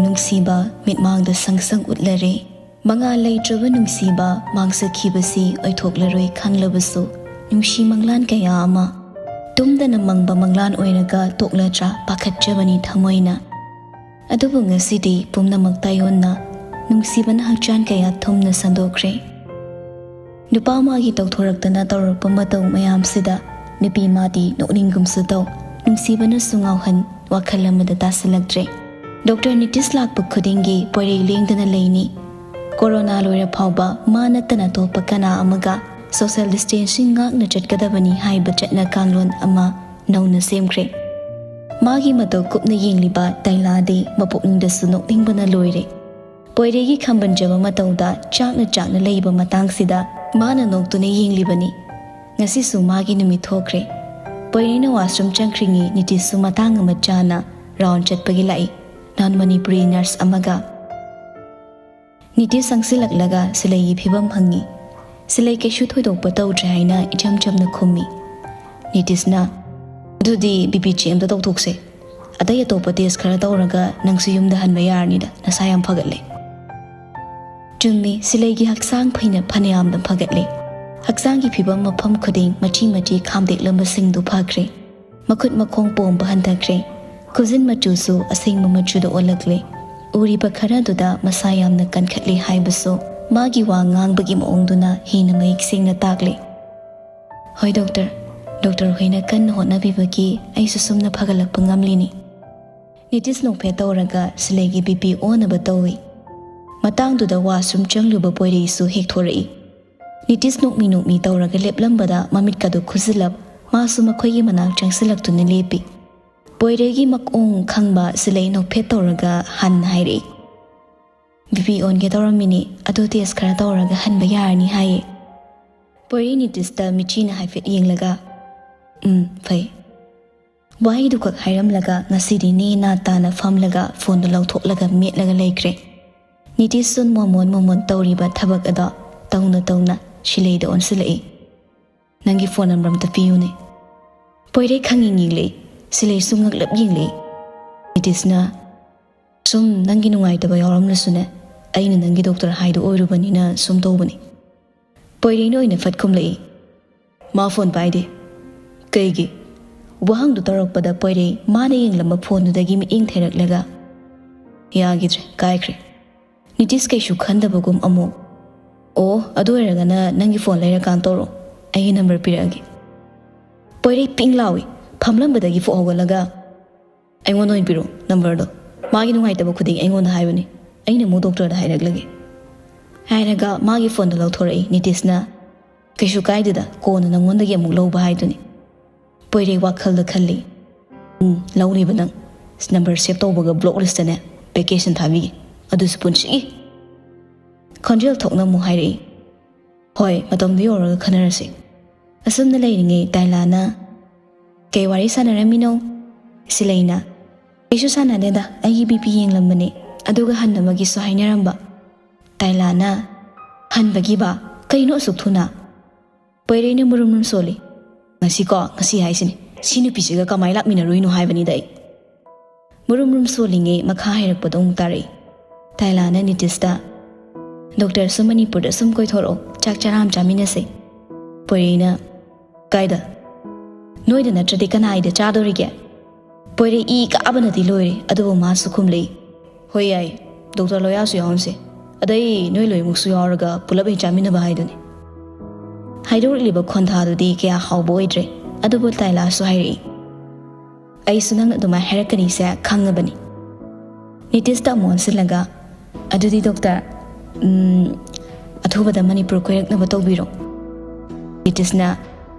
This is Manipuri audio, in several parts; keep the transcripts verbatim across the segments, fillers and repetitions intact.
ꯅꯨꯡꯁꯤꯕ ꯃꯤꯠꯃꯥꯡꯗ ꯁꯪ ꯁꯪ ꯎꯠꯂꯔꯦ꯫ ꯃꯉꯥꯜ ꯂꯩꯇ꯭ꯔꯕ ꯅꯨꯡꯁꯤꯕ ꯃꯥꯡꯁꯛꯈꯤꯕꯁꯤ ꯑꯣꯏꯊꯣꯛꯂꯔꯣꯏ ꯈꯪꯂꯕꯁꯨ, ꯅꯨꯡꯁꯤ ꯃꯪꯂꯥꯟ ꯀꯌꯥ ꯑꯃ ꯇꯨꯝꯗꯅ ꯃꯪꯕ ꯃꯪꯂꯥꯟ ꯑꯣꯏꯔꯒ ꯇꯣꯛꯂꯗ꯭ꯔꯥ ꯄꯥꯈꯠꯆꯕꯅꯤ ꯊꯃꯣꯏꯅ꯫ ꯑꯗꯨꯕꯨ ꯉꯁꯤꯗꯤ ꯄꯨꯝꯅꯃꯛ ꯇꯥꯏꯑꯣꯟꯅ ꯅꯨꯡꯁꯤꯕꯅ ꯍꯛꯆꯥꯡ ꯀꯌꯥ ꯊꯨꯝꯅ ꯁꯟꯗꯣꯛꯈ꯭ꯔꯦ꯫ ꯅꯨꯄꯥ ꯃꯥꯒꯤ ꯇꯧꯊꯣꯔꯛꯇꯅ ꯇꯧꯔꯛꯄ ꯃꯇꯧ ꯃꯌꯥꯝꯁꯤꯗ ꯅꯨꯄꯤ ꯃꯥꯗꯤ ꯅꯣꯛꯅꯤꯡꯒꯨꯝꯁꯨ ꯇꯧ, ꯅꯨꯡꯁꯤꯕꯅꯁꯨ ꯉꯥꯎꯍꯟ, ꯋꯥꯈꯜ ꯑꯃꯗ ꯇꯥꯁꯤꯜꯂꯛꯇ꯭ꯔꯦ꯫ ꯗꯣꯛꯇꯔ ꯅꯤꯇꯤꯁ ꯂꯥꯛꯄ ꯈꯨꯗꯤꯡꯒꯤ ꯄꯣꯏꯔꯩ ꯂꯦꯡꯗꯅ ꯂꯩꯅꯤ꯫ ꯀꯣꯔꯣꯅꯥ ꯂꯣꯏꯔ ꯐꯥꯎꯕ ꯃꯥ ꯅꯠꯇꯅ ꯑꯇꯣꯞꯄ ꯀꯅꯥ ꯑꯃꯒ social distancing ꯉꯥꯛꯅ ꯆꯠꯀꯗꯕꯅꯤ ꯍꯥꯏꯕ ꯆꯠꯅ ꯀꯥꯡꯂꯣꯟ ꯑꯃ ꯅꯧꯅ ꯁꯦꯝꯈ꯭ꯔꯦ꯫ ꯃꯥꯒꯤ ꯃꯇꯧ ꯀꯨꯞꯅ ꯌꯦꯡꯂꯤꯕ ꯇꯩꯂꯥꯗꯤ ꯃꯄꯨꯛꯅꯤꯡꯗꯁꯨ ꯅꯣꯛꯅꯤꯡꯕꯅ ꯂꯣꯏꯔꯦ꯫ ꯄꯣꯏꯔꯩꯒꯤ ꯈꯝꯕꯟꯖꯕ ꯃꯇꯧꯗ ꯆꯥꯛꯅ ꯆꯥꯛꯅ ꯂꯩꯕ ꯃꯇꯥꯡꯁꯤꯗ ꯃꯥꯅ ꯅꯣꯛꯇꯨꯅ ꯌꯦꯡꯂꯤꯕꯅꯤ꯫ ꯉꯁꯤꯁꯨ ꯃꯥꯒꯤ ꯅꯨꯃꯤꯠ ꯊꯣꯛꯈ꯭ꯔꯦ꯫ ꯄꯣꯏꯔꯩꯅ washroom ꯆꯪꯈ꯭ꯔꯤꯉꯩ ꯅꯤꯇꯤꯁꯁꯨ ꯃꯇꯥꯡ ꯑꯃ ꯆꯥꯅ round ꯆꯠꯄꯒꯤ ꯂꯥꯛꯏ꯫ Non Manipuri nurse ꯑꯃꯒ꯫ ꯅꯤꯇꯤꯁ ꯆꯪꯁꯤꯜꯂꯛꯂꯒ ꯁꯤꯂꯩꯒꯤ ꯐꯤꯕꯝ ꯍꯪꯉꯤ꯫ ꯁꯤꯂꯩ ꯀꯩꯁꯨ ꯊꯣꯏꯗꯣꯛꯄ ꯇꯧꯗ꯭ꯔꯦ ꯍꯥꯏꯅ ꯏꯆꯝ ꯆꯝꯅ ꯈꯨꯝꯃꯤ꯫ ꯅꯤꯇꯤꯁꯅ, "ꯑꯗꯨꯗꯤ BP check ꯑꯝꯇ ꯇꯧꯊꯣꯛꯁꯦ꯫ ꯑꯇꯩ ꯑꯇꯣꯞꯄ test ꯈꯔ ꯇꯧꯔꯒ ꯅꯪꯁꯨ ꯌꯨꯝꯗ ꯍꯟꯕ ꯌꯥꯔꯅꯤꯗ, ꯅꯁꯥ ꯌꯥꯝ ꯐꯒꯠꯂꯦ꯫" ꯆꯨꯝꯃꯤ, ꯁꯤꯂꯩꯒꯤ ꯍꯛꯆꯥꯡ ꯐꯩꯅ ꯐꯅꯌꯥꯝꯅ ꯐꯒꯠꯂꯦ꯫ ꯍꯛꯆꯥꯡꯒꯤ ꯐꯤꯕꯝ ꯃꯐꯝ ꯈꯨꯗꯤꯡ ꯃꯆꯤ ꯃꯆꯤ ꯈꯥꯝꯗꯦꯛꯂꯝꯕꯁꯤꯡꯗꯨ ꯐꯈ꯭ꯔꯦ꯫ ꯃꯈꯨꯠ ꯃꯈꯣꯡ ꯄꯣꯝꯕ ꯍꯟꯊꯈ꯭ꯔꯦ꯫ ꯈꯨꯖꯤꯟ ꯃꯆꯨꯁꯨ ꯑꯁꯦꯡꯕ ꯃꯆꯨꯗ ꯑꯣꯜꯂꯛꯂꯦ꯫ ꯎꯔꯤꯕ ꯈꯔꯗꯨꯗ ꯃꯁꯥ ꯌꯥꯝꯅ ꯀꯟꯈꯠꯂꯦ ꯍꯥꯏꯕꯁꯨ ꯃꯥꯒꯤ ꯋꯥ ꯉꯥꯡꯕꯒꯤ ꯃꯑꯣꯡꯗꯨꯅ ꯍꯦꯟꯅ ꯃꯌꯦꯛ ꯁꯦꯡꯅ ꯇꯥꯛꯂꯦ꯫ "ꯍꯣꯏ ꯗꯣꯛꯇꯔ, ꯗꯣꯛꯇꯔ ꯍꯣꯏꯅ ꯀꯟꯅ ꯍꯣꯠꯅꯕꯤꯕꯒꯤ ꯑꯩꯁꯨ ꯁꯨꯝꯅ ꯐꯒꯠꯂꯛꯄ ꯉꯝꯂꯤꯅꯤ꯫" ꯅꯤꯇꯤꯁ ꯅꯣꯛꯐꯦꯠ ꯇꯧꯔꯒ ꯁꯤꯂꯩꯒꯤ BP ꯑꯣꯟꯅꯕ ꯇꯧꯏ꯫ ꯃꯇꯥꯡꯗꯨꯗ washroom ꯆꯪꯂꯨꯕ ꯄꯣꯏꯔꯩꯁꯨ ꯍꯦꯛ ꯊꯣꯔꯛꯏ꯫ ꯅꯤꯇꯤꯁ ꯅꯣꯛꯃꯤ ꯅꯣꯛꯃꯤ ꯇꯧꯔꯒ ꯂꯦꯞꯂꯝꯕꯗ ꯃꯃꯤꯠꯀꯗꯨ ꯈꯨꯖꯤꯜꯂꯞ ꯃꯥꯁꯨ ꯃꯈꯣꯏꯒꯤ ꯃꯅꯥꯛ ꯆꯪꯁꯤꯜꯂꯛꯇꯨꯅ ꯂꯦꯞꯄꯤ꯫ ꯄꯣꯏꯔꯩꯒꯤ ꯃꯛꯑꯣꯡ ꯈꯪꯕ ꯁꯤꯂꯩ ꯅꯣꯛꯐꯦꯠ ꯇꯧꯔꯒ ꯍꯟꯅ ꯍꯥꯏꯔꯛꯏ, "BP ꯑꯣꯟꯒꯦ ꯇꯧꯔꯝꯃꯤꯅꯤ, ꯑꯗꯨ test ꯈꯔ ꯇꯧꯔꯒ ꯍꯟꯕ ꯌꯥꯔꯅꯤ ꯍꯥꯏꯌꯦ꯫" ꯄꯣꯏꯔꯩ ꯅꯤꯇꯤꯁꯇ ꯃꯤꯠꯆꯤꯅ ꯍꯥꯏꯐꯦꯠ ꯌꯦꯡꯂꯒ, "ꯎꯝ, ꯐꯩ꯫" ꯋꯥꯍꯩꯗꯨꯈꯛ ꯍꯥꯏꯔꯝꯂꯒ ꯉꯁꯤꯗꯤ ꯅꯦ ꯅꯥ ꯇꯥꯅ ꯐꯝꯂꯒ phoneꯗꯨ ꯂꯧꯊꯣꯛꯂꯒ ꯃꯦꯠꯂꯒ ꯂꯩꯈ꯭ꯔꯦ꯫ ꯅꯤꯇꯤꯁꯁꯨ ꯃꯣꯃꯣꯟ ꯃꯣꯃꯣꯟ ꯇꯧꯔꯤꯕ ꯊꯕꯛ ꯑꯗꯣ ꯇꯧꯅ ꯇꯧꯅ ꯁꯤꯂꯩꯗ ꯑꯣꯟꯁꯤꯜꯂꯛꯏ꯫ "ꯅꯪꯒꯤ phone number ꯑꯝꯇ ꯄꯤꯌꯨꯅꯦ꯫" ꯄꯣꯏꯔꯩ ꯈꯪꯌꯦꯡ ꯌꯦꯡꯂꯛꯏ꯫ ꯁꯤꯂꯩꯁꯨ ꯉꯛꯂꯞ ꯌꯦꯡꯂꯛꯏ꯫ ꯅꯤꯇꯤꯁꯅ, ꯁꯨꯝ ꯅꯪꯒꯤ ꯅꯨꯡꯉꯥꯏꯇꯕ ꯌꯥꯎꯔꯝꯂꯁꯨꯅꯦ, ꯑꯩꯅ ꯅꯪꯒꯤ ꯗꯣꯛꯇꯔ ꯍꯥꯏꯗꯣ ꯑꯣꯏꯔꯨꯕꯅꯤꯅ ꯁꯨꯝ ꯇꯧꯕꯅꯤ꯫ ꯄꯣꯏꯔꯩꯅ ꯑꯣꯏꯅ ꯐꯠ ꯈꯨꯝꯂꯛꯏ꯫ ꯃꯥ ꯐꯣꯟ ꯄꯥꯏꯗꯦ꯫ ꯀꯩꯒꯤ? ꯋꯥꯍꯪꯗꯨ ꯇꯧꯔꯛꯄꯗ ꯄꯣꯏꯔꯩ ꯃꯥꯅ ꯌꯦꯡꯂꯝꯕ ꯐꯣꯟꯗꯨꯗꯒꯤ ꯃꯤꯠꯌꯦꯡ ꯊꯩꯔꯛꯂꯒ, ꯌꯥꯈꯤꯗ꯭ꯔꯦ, ꯀꯥꯏꯈ꯭ꯔꯦ꯫ ꯅꯤꯇꯤꯁ ꯀꯩꯁꯨ ꯈꯟꯗꯕꯒꯨꯝ ꯑꯃꯨꯛ, ꯑꯣ, ꯑꯗꯨ ꯑꯣꯏꯔꯒꯅ ꯅꯪꯒꯤ ꯐꯣꯟ ꯂꯩꯔꯀꯥꯟ ꯇꯧꯔꯛꯑꯣ, ꯑꯩꯒꯤ ꯅꯝꯕꯔ ꯄꯤꯔꯛꯑꯒꯦ꯫ ꯄꯣꯏꯔꯩ ꯄꯤꯡ ꯂꯥꯎꯏ, ꯐꯝꯂꯝꯕꯗꯒꯤ ꯐꯨꯛ ꯍꯧꯒꯠꯂꯒ, ꯑꯩꯉꯣꯟꯗ ꯑꯣꯏꯅ ꯄꯤꯔꯛꯑꯣ ꯅꯝꯕꯔꯗꯣ, ꯃꯥꯒꯤ ꯅꯨꯡꯉꯥꯏꯇꯕ ꯈꯨꯗꯤꯡ ꯑꯩꯉꯣꯟꯗ ꯍꯥꯏꯕꯅꯤ, ꯑꯩꯅ ꯑꯃꯨꯛ ꯗꯣꯛꯇꯔꯗ ꯍꯥꯏꯔꯛꯂꯒꯦ꯫ ꯍꯥꯏꯔꯒ ꯃꯥꯒꯤ ꯐꯣꯟꯗꯣ ꯂꯧꯊꯣꯔꯛꯏ ꯅꯤꯇꯤꯁꯅ꯫ ꯀꯩꯁꯨ ꯀꯥꯏꯗꯦꯗ, ꯀꯣꯟꯅ ꯅꯪꯉꯣꯟꯗꯒꯤ ꯑꯃꯨꯛ ꯂꯧꯕ ꯍꯥꯏꯗꯨꯅꯤ꯫ ꯄꯣꯏꯔꯩ ꯋꯥꯈꯜꯗ ꯈꯜꯂꯤ, ꯎꯝ, ꯂꯧꯅꯤꯕ ꯅꯪ꯫ ꯅꯝꯕꯔ ꯁꯦꯞ ꯇꯧꯕꯒ ꯕ꯭ꯂꯣꯛ ꯂꯤꯁꯇꯅꯦ ꯚꯦꯀꯦꯁꯟ ꯊꯥꯕꯤꯒꯦ, ꯑꯗꯨꯁꯨ ꯄꯨꯟꯁꯤꯒꯤ꯫ ꯈꯣꯟꯖꯦꯜ ꯊꯣꯛꯅ ꯑꯃꯨꯛ ꯍꯥꯏꯔꯛꯏ, ꯍꯣꯏ, ꯃꯇꯝꯗꯨ ꯌꯧꯔꯒ ꯈꯟꯅꯔꯁꯤ꯫ ꯑꯁꯨꯝꯅ ꯂꯩꯔꯤꯉꯩ ꯇꯥꯏꯂꯥꯅ, ꯀꯩ ꯋꯥꯔꯤ ꯁꯥꯟꯅꯔꯝꯃꯤꯅꯣ? ꯁꯤꯂꯩꯅ, ꯀꯩꯁꯨ ꯁꯥꯟꯅꯗꯦꯗ, ꯑꯩꯒꯤ ꯕꯤ ꯄꯤ ꯌꯦꯡꯂꯝꯕꯅꯦ, ꯑꯗꯨꯒ ꯍꯟꯅꯕꯒꯤꯁꯨ ꯍꯥꯏꯅꯔꯝꯕ꯫ ꯇꯥꯏꯂꯥꯅ, ꯍꯟꯕꯒꯤꯕ? ꯀꯩꯅꯣ ꯑꯁꯨꯛ ꯊꯨꯅ? ꯄꯣꯏꯔꯩꯅ ꯃꯨꯔꯨꯝ ꯃꯨꯔꯨꯝ ꯁꯣꯜꯂꯤ꯫ ꯉꯁꯤꯀꯣ, ꯉꯁꯤ ꯍꯥꯏꯁꯤꯅꯤ, ꯁꯤ ꯅꯨꯄꯤꯁꯤꯒ ꯀꯃꯥꯏ ꯂꯥꯛꯃꯤꯟꯅꯔꯨꯏꯅꯣ ꯍꯥꯏꯕꯅꯤꯗ ꯑꯩ꯫ ꯃꯨꯔꯨꯝ ꯃꯨꯔꯨꯝ ꯁꯣꯜꯂꯤꯉꯩ ꯃꯈꯥ ꯍꯥꯏꯔꯛꯄꯗꯣ ꯑꯃꯨꯛ ꯇꯥꯔꯛꯏ꯫ ꯇꯥꯏꯂꯥꯅ ꯅꯤꯇꯤꯁꯇ, ꯗꯣꯛꯇꯔꯁꯨ ꯃꯅꯤꯄꯨꯔꯗ ꯁꯨꯝ ꯀꯣꯏꯊꯣꯔꯛꯑꯣ, ꯆꯥꯛ ꯆꯔꯥ ꯑꯃ ꯆꯥꯃꯤꯟꯅꯁꯦ꯫ ꯄꯣꯏꯔꯩꯅ, ꯀꯥꯏꯗ? ꯅꯣꯏꯗ ꯅꯠꯇ꯭ꯔꯗꯤ ꯀꯅꯥꯏꯗ ꯆꯥꯗꯣꯔꯤꯒꯦ? ꯄꯣꯏꯔꯩ ꯏ ꯀꯥꯕꯅꯗꯤ ꯂꯣꯏꯔꯦ, ꯑꯗꯨꯕꯨ ꯃꯥꯁꯨ ꯈꯨꯝꯂꯛꯏ, ꯍꯣꯏ ꯌꯥꯏ, ꯗꯣꯛꯇꯔ ꯂꯣꯌꯥꯁꯨ ꯌꯥꯎꯍꯟꯁꯦ, ꯑꯗꯩ ꯅꯣꯏ ꯂꯣꯏꯅꯃꯛꯁꯨ ꯌꯥꯎꯔꯒ ꯄꯨꯂꯞ ꯍꯦꯛ ꯆꯥꯃꯤꯟꯅꯕ ꯍꯥꯏꯗꯨꯅꯤ꯫ ꯍꯥꯏꯗꯣꯔꯛꯂꯤꯕ ꯈꯣꯟꯊꯥꯗꯨꯗꯤ ꯀꯌꯥ ꯍꯥꯎꯕ ꯑꯣꯏꯗ꯭ꯔꯦ, ꯑꯗꯨꯕꯨ ꯇꯥꯏꯂꯥꯁꯨ ꯍꯥꯏꯔꯛꯏ, ꯑꯩꯁꯨ ꯅꯪꯅ ꯑꯗꯨꯃꯥꯏꯅ ꯍꯥꯏꯔꯛꯀꯅꯤꯁꯦ ꯈꯪꯉꯕꯅꯤ꯫ ꯅꯤꯇꯤꯁꯇ ꯑꯃꯨꯛ ꯑꯣꯟꯁꯤꯜꯂꯒ, ꯑꯗꯨꯗꯤ ꯗꯣꯛꯇꯔ, ꯎꯝ, ꯑꯊꯨꯕꯗ ꯃꯅꯤꯄꯨꯔ ꯀꯣꯏꯔꯛꯅꯕ ꯇꯧꯕꯤꯔꯣ꯫ ꯅꯤꯇꯤꯁꯅ,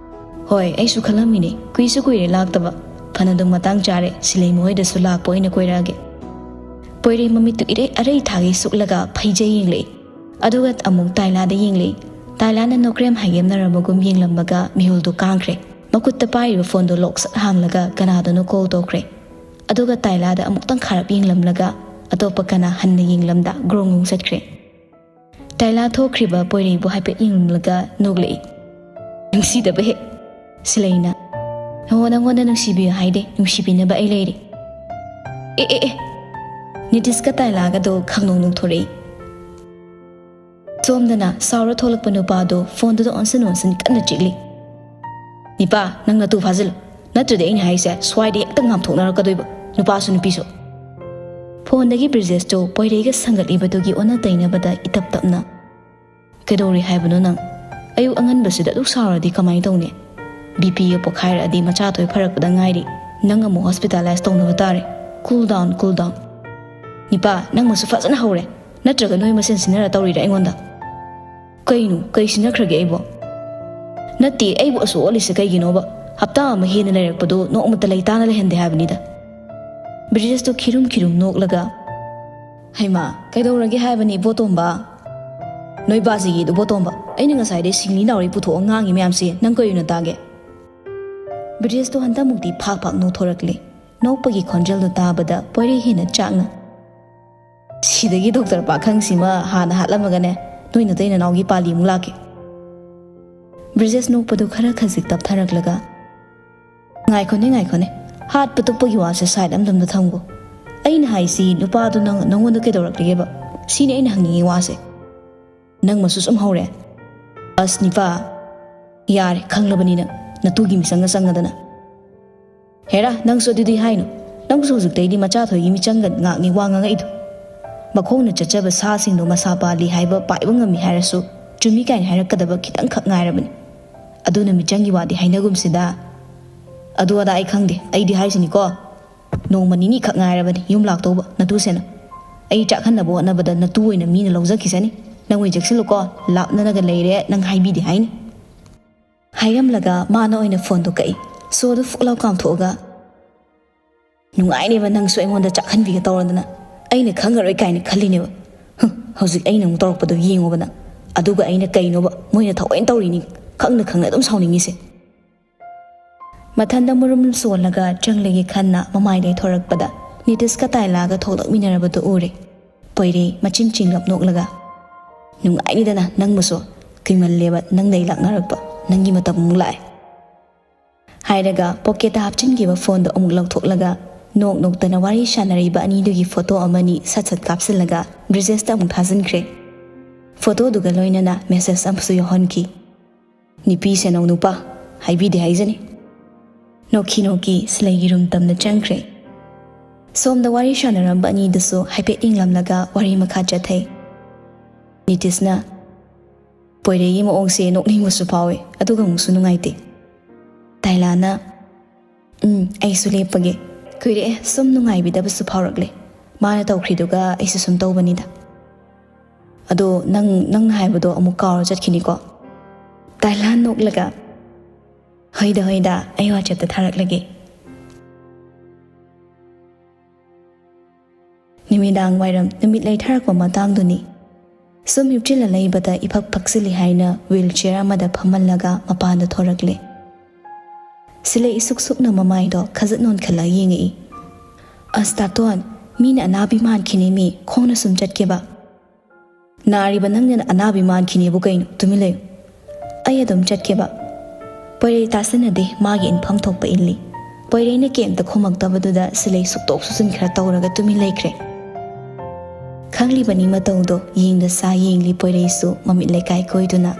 ꯍꯣꯏ, ꯑꯩꯁꯨ ꯈꯜꯂꯝꯃꯤꯅꯦ, ꯀꯨꯏꯁꯨ ꯀꯨꯏꯔꯦ ꯂꯥꯛꯇꯕ, ꯐꯅꯗꯨꯝ ꯃꯇꯥꯡ ꯆꯥꯔꯦ, ꯁꯤꯂꯩ ꯃꯈꯣꯏꯗꯁꯨ ꯂꯥꯛꯄ ꯑꯣꯏꯅ ꯀꯣꯏꯔꯛꯑꯒꯦ꯫ ꯄꯣꯏꯔꯩ ꯃꯃꯤꯠꯇꯨ ꯏꯔꯩ ꯑꯔꯩ ꯊꯥꯒꯩ ꯁꯨꯛꯂꯒ ꯐꯩꯖꯩ ꯌꯦꯡꯂꯛꯏ, ꯑꯗꯨꯒ ꯑꯃꯨꯛ ꯇꯥꯏꯂꯥꯗ ꯌꯦꯡꯂꯛꯏ꯫ ꯇꯥꯏꯂꯥꯅ ꯅꯣꯀ꯭ꯔꯦꯝ ꯍꯥꯏꯒꯦꯝꯅꯔꯕꯒꯨꯝ ꯌꯦꯡꯂꯝꯃꯒ ꯃꯤꯍꯨꯜꯗꯨ ꯀꯥꯡꯈ꯭ꯔꯦ꯫ ꯃꯈꯨꯠꯇ ꯄꯥꯏꯔꯤꯕ ꯐꯣꯟꯗꯨ ꯂꯣꯛ ꯁꯠ ꯍꯥꯡꯂꯒ ꯀꯅꯥꯗꯅꯣ ꯀꯣꯜ ꯇꯧꯈ꯭ꯔꯦ꯫ ꯑꯗꯨꯒ ꯇꯥꯏꯂꯥꯗ ꯑꯃꯨꯛꯇꯪ ꯈꯥꯔꯞ ꯌꯦꯡꯂꯝꯂꯒ ꯑꯇꯣꯞꯄ ꯀꯅꯥ ꯍꯟꯅ ꯌꯦꯡꯂꯝꯗ ꯒ꯭ꯔꯣꯡ ꯒ꯭ꯔꯣꯡ ꯆꯠꯈ꯭ꯔꯦ꯫ ꯇꯥꯏꯂꯥ ꯊꯣꯛꯈ꯭ꯔꯤꯕ ꯄꯣꯏꯔꯩꯕꯨ ꯍꯥꯏꯐꯦꯠ ꯌꯦꯡꯂꯝꯂꯒ ꯅꯣꯛꯂꯛꯏ꯫ ꯅꯨꯡꯁꯤꯗꯕ ꯍꯦꯛ꯫ ꯁꯤꯂꯩꯅ, ꯍꯣ, ꯅꯪꯉꯣꯟꯗ ꯅꯨꯡꯁꯤꯕꯤꯌꯨ ꯍꯥꯏꯗꯦ, ꯅꯨꯡꯁꯤꯕꯤꯅꯕ ꯑꯩ ꯂꯩꯔꯤ꯫ ꯑꯦ, ꯑꯦ, ꯑꯦ꯫ ꯅꯤꯇꯤꯁꯀ ꯇꯥꯏꯂꯥꯒꯗꯣ ꯈꯪꯅꯣꯡ ꯅꯣꯡꯊꯣꯔꯛꯏ꯫ ꯁꯣꯝꯗꯅ ꯁꯥꯎꯔ ꯊꯣꯛꯂꯛꯄ ꯅꯨꯄꯥꯗꯣ ꯐꯣꯟꯗꯨꯗ ꯑꯣꯟꯁꯤꯟ ꯑꯣꯟꯁꯤꯟ ꯀꯟꯅ ꯆꯤꯛꯂꯤ꯫ "ꯅꯤꯄꯥ, ꯅꯪ ꯅꯇꯨ ꯐꯥꯖꯤꯜꯂꯨ, ꯅꯠꯇ꯭ꯔꯗꯤ ꯑꯩꯅ ꯍꯥꯏꯁꯦ ꯁ꯭ꯋꯥꯏꯗ ꯍꯦꯛꯇ ꯉꯥꯝꯊꯣꯛꯅꯔꯛꯀꯗꯣꯏꯕ, ꯅꯨꯄꯥꯁꯨ ꯅꯨꯄꯤꯁꯨ꯫" ꯐꯣꯟꯗꯒꯤ ꯕ꯭ꯔꯤꯖꯦꯁꯇꯣ ꯄꯣꯏꯔꯩꯒ ꯁꯪꯒꯠꯂꯤꯕꯗꯨꯒꯤ ꯑꯣꯟꯅ ꯇꯩꯅꯕꯗ ꯏꯇꯞ ꯇꯞꯅ, "ꯀꯩꯗꯧꯔꯤ ꯍꯥꯏꯕꯅꯣ ꯅꯪ? ꯑꯌꯨꯛ ꯑꯉꯟꯕꯁꯤꯗ ꯑꯗꯨꯛ ꯁꯥꯎꯔꯗꯤ ꯀꯃꯥꯏꯅ ꯇꯧꯅꯤ? ꯕꯤ ꯄꯤꯒ ꯄꯣꯈꯥꯏꯔꯛꯑꯗꯤ ꯃꯆꯥ ꯊꯣꯏ ꯐꯔꯛꯄꯗ ꯉꯥꯏꯔꯤ꯫ ꯅꯪ ꯑꯃꯨꯛ ꯍꯣꯁꯄꯤꯇꯥꯂꯥꯏꯁ ꯇꯧꯅꯕ ꯇꯥꯔꯦ꯫ Cool down, cool down꯫ ꯅꯤꯄꯥ, ꯅꯪ ꯃꯁꯨ ꯐꯖꯅ ꯍꯧꯔꯦ꯫ ꯅꯠꯇ꯭ꯔꯒ ꯅꯣꯏ ꯃꯁꯦꯟ ꯁꯤꯟꯅꯔ ꯇꯧꯔꯤꯔ ꯑꯩꯉꯣꯟꯗ?" "ꯀꯩꯅꯣ? ꯀꯩ ꯁꯤꯟꯅꯈ꯭ꯔꯒꯦ ꯑꯩꯕꯣ?" "ꯅꯠꯇꯦ, ꯑꯩꯕꯨ ꯑꯁꯨꯛ ꯑꯣꯠꯂꯤꯁꯦ ꯀꯩꯒꯤꯅꯣꯕ? ꯍꯞꯇꯥ ꯑꯃ ꯍꯦꯟꯅ ꯂꯩꯔꯛꯄꯗꯣ ꯅꯣꯡꯃꯇ ꯂꯩꯇꯥꯅ ꯂꯩꯍꯟꯗꯦ ꯍꯥꯏꯕꯅꯤꯗ꯫" ꯕ꯭ꯔꯤꯖꯦꯁꯇꯣ ꯈꯤꯔꯨꯝ ꯈꯤꯔꯨꯝ ꯅꯣꯛꯂꯒ, "ꯍꯩꯃꯥ, ꯀꯩꯗꯧꯔꯒꯦ ꯍꯥꯏꯕꯅꯤ ꯏꯕꯣꯇꯣꯝꯕ? ꯅꯣꯏ ꯕꯥꯖꯤꯒꯤ ꯏꯕꯣꯇꯣꯝꯕ, ꯑꯩꯅ ꯉꯁꯥꯏꯗꯩ ꯁꯤꯡꯂꯤ ꯅꯥꯎꯔꯤ ꯄꯨꯊꯣꯛꯑ ꯉꯥꯡꯉꯤ ꯃꯌꯥꯝꯁꯤ ꯅꯪ ꯀꯩ ꯑꯣꯏꯅ ꯇꯥꯒꯦ?" ꯕ꯭ꯔꯤꯖꯦꯁꯇꯣ ꯍꯟꯗꯛꯃꯨꯛꯇꯤ ꯐꯥꯛ ꯐꯥꯛ ꯅꯣꯛꯊꯣꯔꯛꯂꯦ꯫ ꯅꯣꯛꯄꯒꯤ ꯈꯣꯟꯖꯦꯜꯗꯣ ꯇꯥꯕꯗ ꯄꯣꯏꯔꯩ ꯍꯦꯟꯅ ꯆꯥꯛꯅ, "ꯁꯤꯗꯒꯤ ꯗꯣꯛꯇꯔ ꯄꯥꯈꯪꯁꯤꯃ ꯍꯥꯟꯅ ꯍꯥꯠꯂꯝꯃꯒꯅꯦ, ꯅꯣꯏ ꯅꯇꯩ ꯅꯅꯥꯎꯒꯤ ꯄꯥꯜꯂꯤ ꯑꯃꯨꯛ ꯂꯥꯛꯀꯦ꯫" ꯕ꯭ꯔꯤꯖꯦꯁ ꯅꯣꯛꯄꯗꯨ ꯈꯔ ꯈꯖꯤꯛ ꯇꯞꯊꯔꯛꯂꯒ, "ꯉꯥꯏꯈꯣꯅꯦ, ꯉꯥꯏꯈꯣꯅꯦ, ꯍꯥꯠꯄ ꯇꯨꯞꯄꯒꯤ ꯋꯥꯁꯦ ꯁꯥꯏꯠ ꯑꯝꯗ ꯑꯝꯗ ꯊꯝꯈꯣ꯫ ꯑꯩꯅ ꯍꯥꯏꯁꯤ, ꯅꯨꯄꯥꯗꯨ ꯅꯪ, ꯅꯪꯉꯣꯟꯗ ꯀꯩꯗꯧꯔꯛꯂꯒꯦꯕ? ꯁꯤꯅꯤ ꯑꯩꯅ ꯍꯪꯅꯤꯡꯉꯤ ꯋꯥꯁꯦ꯫ ꯅꯪ ꯃꯁꯨ ꯁꯨꯝ ꯍꯧꯔꯦ꯫ ꯑꯁ ꯅꯤꯄꯥ, ꯌꯥꯔꯦ, ꯈꯪꯂꯕꯅꯤꯅ ꯅꯇꯨꯒꯤ ꯃꯤꯆꯪꯒ ꯆꯪꯉꯗꯅ꯫ ꯍꯦꯔꯥ, ꯅꯪꯁꯨ ꯑꯗꯨꯗꯤ ꯍꯥꯏꯅꯨ꯫ ꯅꯪꯁꯨ ꯍꯧꯖꯤꯛꯇꯩꯗꯤ ꯃꯆꯥ ꯊꯣꯏꯒꯤ ꯃꯤꯆꯪꯒ ꯉꯥꯛꯅꯤ ꯋꯥ ꯉꯥꯡꯉꯛꯏꯗꯣ꯫ ꯃꯈꯣꯡꯅ ꯆꯠꯆꯕ ꯁꯥꯁꯤꯡꯗꯣ ꯃꯁꯥ ꯄꯥꯜꯂꯤ ꯍꯥꯏꯕ ꯄꯥꯏꯕ ꯉꯝꯃꯤ ꯍꯥꯏꯔꯁꯨ, ꯆꯨꯝꯃꯤ ꯀꯥꯏꯅ ꯍꯥꯏꯔꯛꯀꯗꯕ ꯈꯤꯇꯪꯈꯛ ꯉꯥꯏꯔꯕꯅꯤ꯫ ꯑꯗꯨꯅ ꯃꯤꯆꯪꯒꯤ ꯋꯥꯗꯤ ꯍꯥꯏꯅꯒꯨꯝꯁꯤꯗ꯫ ꯑꯗꯨ ꯑꯗꯥ ꯑꯩ ꯈꯪꯗꯦ, ꯑꯩꯗꯤ ꯍꯥꯏꯁꯤꯅꯤꯀꯣ, ꯅꯣꯡꯃ ꯅꯤꯅꯤꯈꯛ ꯉꯥꯏꯔꯕꯅꯤ ꯌꯨꯝ ꯂꯥꯛꯇꯧꯕ ꯅꯇꯨꯁꯦꯅ꯫ ꯑꯩ ꯆꯥꯛꯍꯟꯅꯕ ꯍꯣꯠꯅꯕꯗ ꯅꯇꯨ ꯑꯣꯏꯅ ꯃꯤꯅ ꯂꯧꯖꯈꯤꯁꯅꯤ꯫ ꯅꯪ ꯑꯣꯏꯅ ꯆꯦꯛꯁꯤꯜꯂꯨꯀꯣ, ꯂꯥꯞꯅꯅꯒ ꯂꯩꯔꯦ ꯅꯪ ꯍꯥꯏꯕꯤꯗꯦ ꯍꯥꯏꯅꯤ꯫" ꯍꯥꯏꯔꯝꯂꯒ ꯃꯥꯅ ꯑꯣꯏꯅ ꯐꯣꯟꯗꯣ ꯀꯛꯏ꯫ ꯁꯣꯗꯣ ꯐꯨꯛ ꯂꯥꯎ ꯀꯥꯝꯊꯣꯛꯑꯒ, "ꯅꯨꯡꯉꯥꯏꯅꯦꯕ ꯅꯪꯁꯨ ꯑꯩꯉꯣꯟꯗ ꯆꯥꯛꯍꯟꯕꯤꯒꯦ ꯇꯧꯔꯗꯅ꯫ ꯑꯩꯅ ꯈꯪꯉꯔꯣꯏ ꯀꯥꯏꯅ ꯈꯜꯂꯤꯅꯦꯕ꯫ ꯍꯨꯝ, ꯍꯧꯖꯤꯛ ꯑꯩꯅ ꯑꯃꯨꯛ ꯇꯧꯔꯛꯄꯗꯣ ꯌꯦꯡꯉꯣꯕ ꯅꯪ꯫ ꯑꯗꯨꯒ ꯑꯩꯅ ꯀꯩꯅꯣꯕ ꯃꯣꯏꯅ ꯊꯑꯣꯏꯅ ꯇꯧꯔꯤꯅꯤ, ꯈꯪꯅ ꯈꯪꯅ ꯑꯗꯨꯝ ꯁꯥꯎꯅꯤꯡꯉꯤꯁꯦ꯫" ꯃꯊꯟꯗ ꯃꯔꯨꯝ ꯁꯣꯜꯂꯒ ꯆꯪꯂꯒꯦ ꯈꯟꯅ ꯃꯃꯥꯏ ꯂꯩꯊꯣꯔꯛꯄꯗ ꯅꯤꯇꯤꯁꯀ ꯇꯥꯏꯂꯥꯒ ꯊꯣꯛꯂꯛꯃꯤꯟꯅꯔꯕꯗꯨ ꯎꯔꯦ꯫ ꯄꯣꯏꯔꯩ ꯃꯆꯤꯟ ꯆꯤꯡꯂꯞ ꯅꯣꯛꯂꯒ, "ꯅꯨꯡꯉꯥꯏꯅꯤꯗꯅ ꯅꯪꯕꯨꯁꯨ꯫ ꯀꯨꯏꯃꯜꯂꯦꯕ ꯅꯪꯗꯩ ꯂꯥꯛꯅꯔꯛꯄ꯫ ꯅꯪꯒꯤ ꯃꯇꯝ ꯑꯃꯨꯛ ꯂꯥꯛꯑꯦ꯫" ꯍꯥꯏꯔꯒ ꯄꯣꯀꯦꯠꯇ ꯍꯥꯞꯆꯤꯟꯈꯤꯕ ꯐꯣꯟꯗꯣ ꯑꯃꯨꯛ ꯂꯧꯊꯣꯛꯂꯒ ꯅꯣꯛ ꯅꯣꯛꯇꯅ ꯋꯥꯔꯤ ꯁꯥꯟꯅꯔꯤꯕ ꯑꯅꯤꯗꯨꯒꯤ ꯐꯣꯇꯣ ꯑꯃꯅꯤ ꯁꯠ ꯁꯠ ꯀꯥꯞꯁꯤꯜꯂꯒ ꯕ꯭ꯔꯤꯖꯦꯁꯇ ꯑꯃꯨꯛ ꯊꯥꯖꯤꯟꯈ꯭ꯔꯦ꯫ ꯐꯣꯇꯣꯗꯨꯒ ꯂꯣꯏꯅꯅ ꯃꯦꯁꯦꯖ ꯑꯃꯁꯨ ꯌꯥꯎꯍꯟꯈꯤ꯫ "ꯅꯨꯄꯤ ꯁꯦꯅꯧ ꯅꯨꯄꯥ, ꯍꯥꯏꯕꯤꯗꯦ ꯍꯥꯏꯖꯅꯤ"꯫ ꯅꯣꯛꯈꯤ ꯅꯣꯛꯈꯤ ꯁꯤꯂꯩꯒꯤ ꯔꯨꯝ ꯇꯝꯅ ꯆꯪꯈ꯭ꯔꯦ꯫ ꯁꯣꯝꯗ ꯋꯥꯔꯤ ꯁꯥꯟꯅꯔꯝꯕ ꯑꯅꯤꯗꯨꯁꯨ ꯍꯥꯏꯐꯦꯠ ꯌꯦꯡꯂꯝꯂꯒ ꯋꯥꯔꯤ ꯃꯈꯥ ꯆꯠꯊꯩ꯫ ꯅꯤꯇꯤꯁꯅ, "ꯄꯣꯏꯔꯩꯒꯤ ꯃꯑꯣꯡꯁꯦ ꯅꯣꯛꯅꯤꯡꯕꯁꯨ ꯐꯥꯎꯋꯦ, ꯑꯗꯨꯒ ꯑꯃꯨꯛꯁꯨ ꯅꯨꯡꯉꯥꯏꯇꯦ"꯫ ꯇꯥꯏꯂꯥꯅ, "ꯎꯝ, ꯑꯩꯁꯨ ꯂꯦꯞꯄꯒꯦ꯫ ꯀꯨꯏꯔꯛꯑꯦ, ꯁꯨꯝ ꯅꯨꯡꯉꯥꯏꯕꯤꯗꯕꯁꯨ ꯐꯥꯎꯔꯛꯂꯦ꯫ ꯃꯥꯅ ꯇꯧꯈ꯭ꯔꯤꯗꯨꯒ ꯑꯩꯁꯨ ꯁꯨꯝ ꯇꯧꯕꯅꯤꯗ꯫ ꯑꯗꯣ ꯅꯪ, ꯅꯪ ꯍꯥꯏꯕꯗꯣ ꯑꯃꯨꯛ ꯀꯥꯎꯔ ꯆꯠꯈꯤꯅꯤꯀꯣ"꯫ ꯇꯥꯏꯂꯥꯟ ꯅꯣꯛꯂꯒ, "ꯍꯣꯏꯗ, ꯍꯣꯏꯗ, ꯑꯩ WhatsApp-ꯇ ꯊꯥꯔꯛꯂꯒꯦ"꯫ ꯅꯨꯃꯤꯗꯥꯡ ꯋꯥꯏꯔꯝ ꯅꯨꯃꯤꯠ ꯂꯩꯊꯔꯛꯄ ꯃꯇꯥꯡꯗꯨꯅꯤ꯫ ꯁꯨꯝ ꯍꯤꯞꯆꯤꯜꯂ ꯂꯩꯕꯗ ꯏꯐꯛ ꯐꯛꯆꯤꯜꯂꯤ ꯍꯥꯏꯅ wheel chair ꯑꯃꯗ ꯐꯝꯍꯜꯂꯒ ꯃꯄꯥꯟꯗ ꯊꯣꯔꯛꯂꯦ꯫ ꯁꯤꯂꯩ ꯏꯁꯨꯛ ꯁꯨꯛꯅ ꯃꯃꯥꯏꯗꯣ ꯈꯖꯤꯛ ꯅꯣꯟꯈꯠꯂ ꯌꯦꯡꯉꯛꯏ꯫ "ꯑꯁ ꯇꯥꯇꯣꯟ, ꯃꯤꯅ ꯑꯅꯥꯕꯤ ꯃꯥꯟꯈꯤꯅꯦ ꯃꯤ, ꯈꯣꯡꯅ ꯁꯨꯝ ꯆꯠꯀꯦꯕ"꯫ "ꯅꯥꯔꯤꯕ ꯅꯪꯅ ꯑꯅꯥꯕꯤ ꯃꯥꯟꯈꯤꯅꯦꯕꯨ ꯀꯩꯅꯣ? ꯇꯨꯃꯤꯟ ꯂꯩꯌꯨ"꯫ ꯑꯩ ꯑꯗꯨꯝ ꯆꯠꯀꯦꯕ꯫ ꯄꯣꯏꯔꯩ ꯇꯥꯁꯟꯅꯗꯦ, ꯃꯥꯒꯤ ꯏꯟꯐꯝ ꯊꯣꯛꯄ ꯏꯜꯂꯤ꯫ ꯄꯣꯏꯔꯩꯅ ꯀꯩꯝꯇ ꯈꯨꯝꯃꯛꯇꯕꯗꯨꯗ ꯁꯤꯂꯩ ꯁꯨꯛꯇꯣꯛ ꯁꯨꯛꯆꯤꯟ ꯈꯔ ꯇꯧꯔꯒ ꯇꯨꯃꯤꯟ ꯂꯩꯈ꯭ꯔꯦ꯫ ꯈꯪꯂꯤꯕꯅꯤ ꯃꯇꯧꯗꯣ ꯌꯦꯡꯗ ꯁꯥ ꯌꯦꯡꯂꯤ ꯄꯣꯏꯔꯩꯁꯨ ꯃꯃꯤꯠ ꯂꯩꯀꯥꯏ ꯀꯣꯏꯗꯨꯅ꯫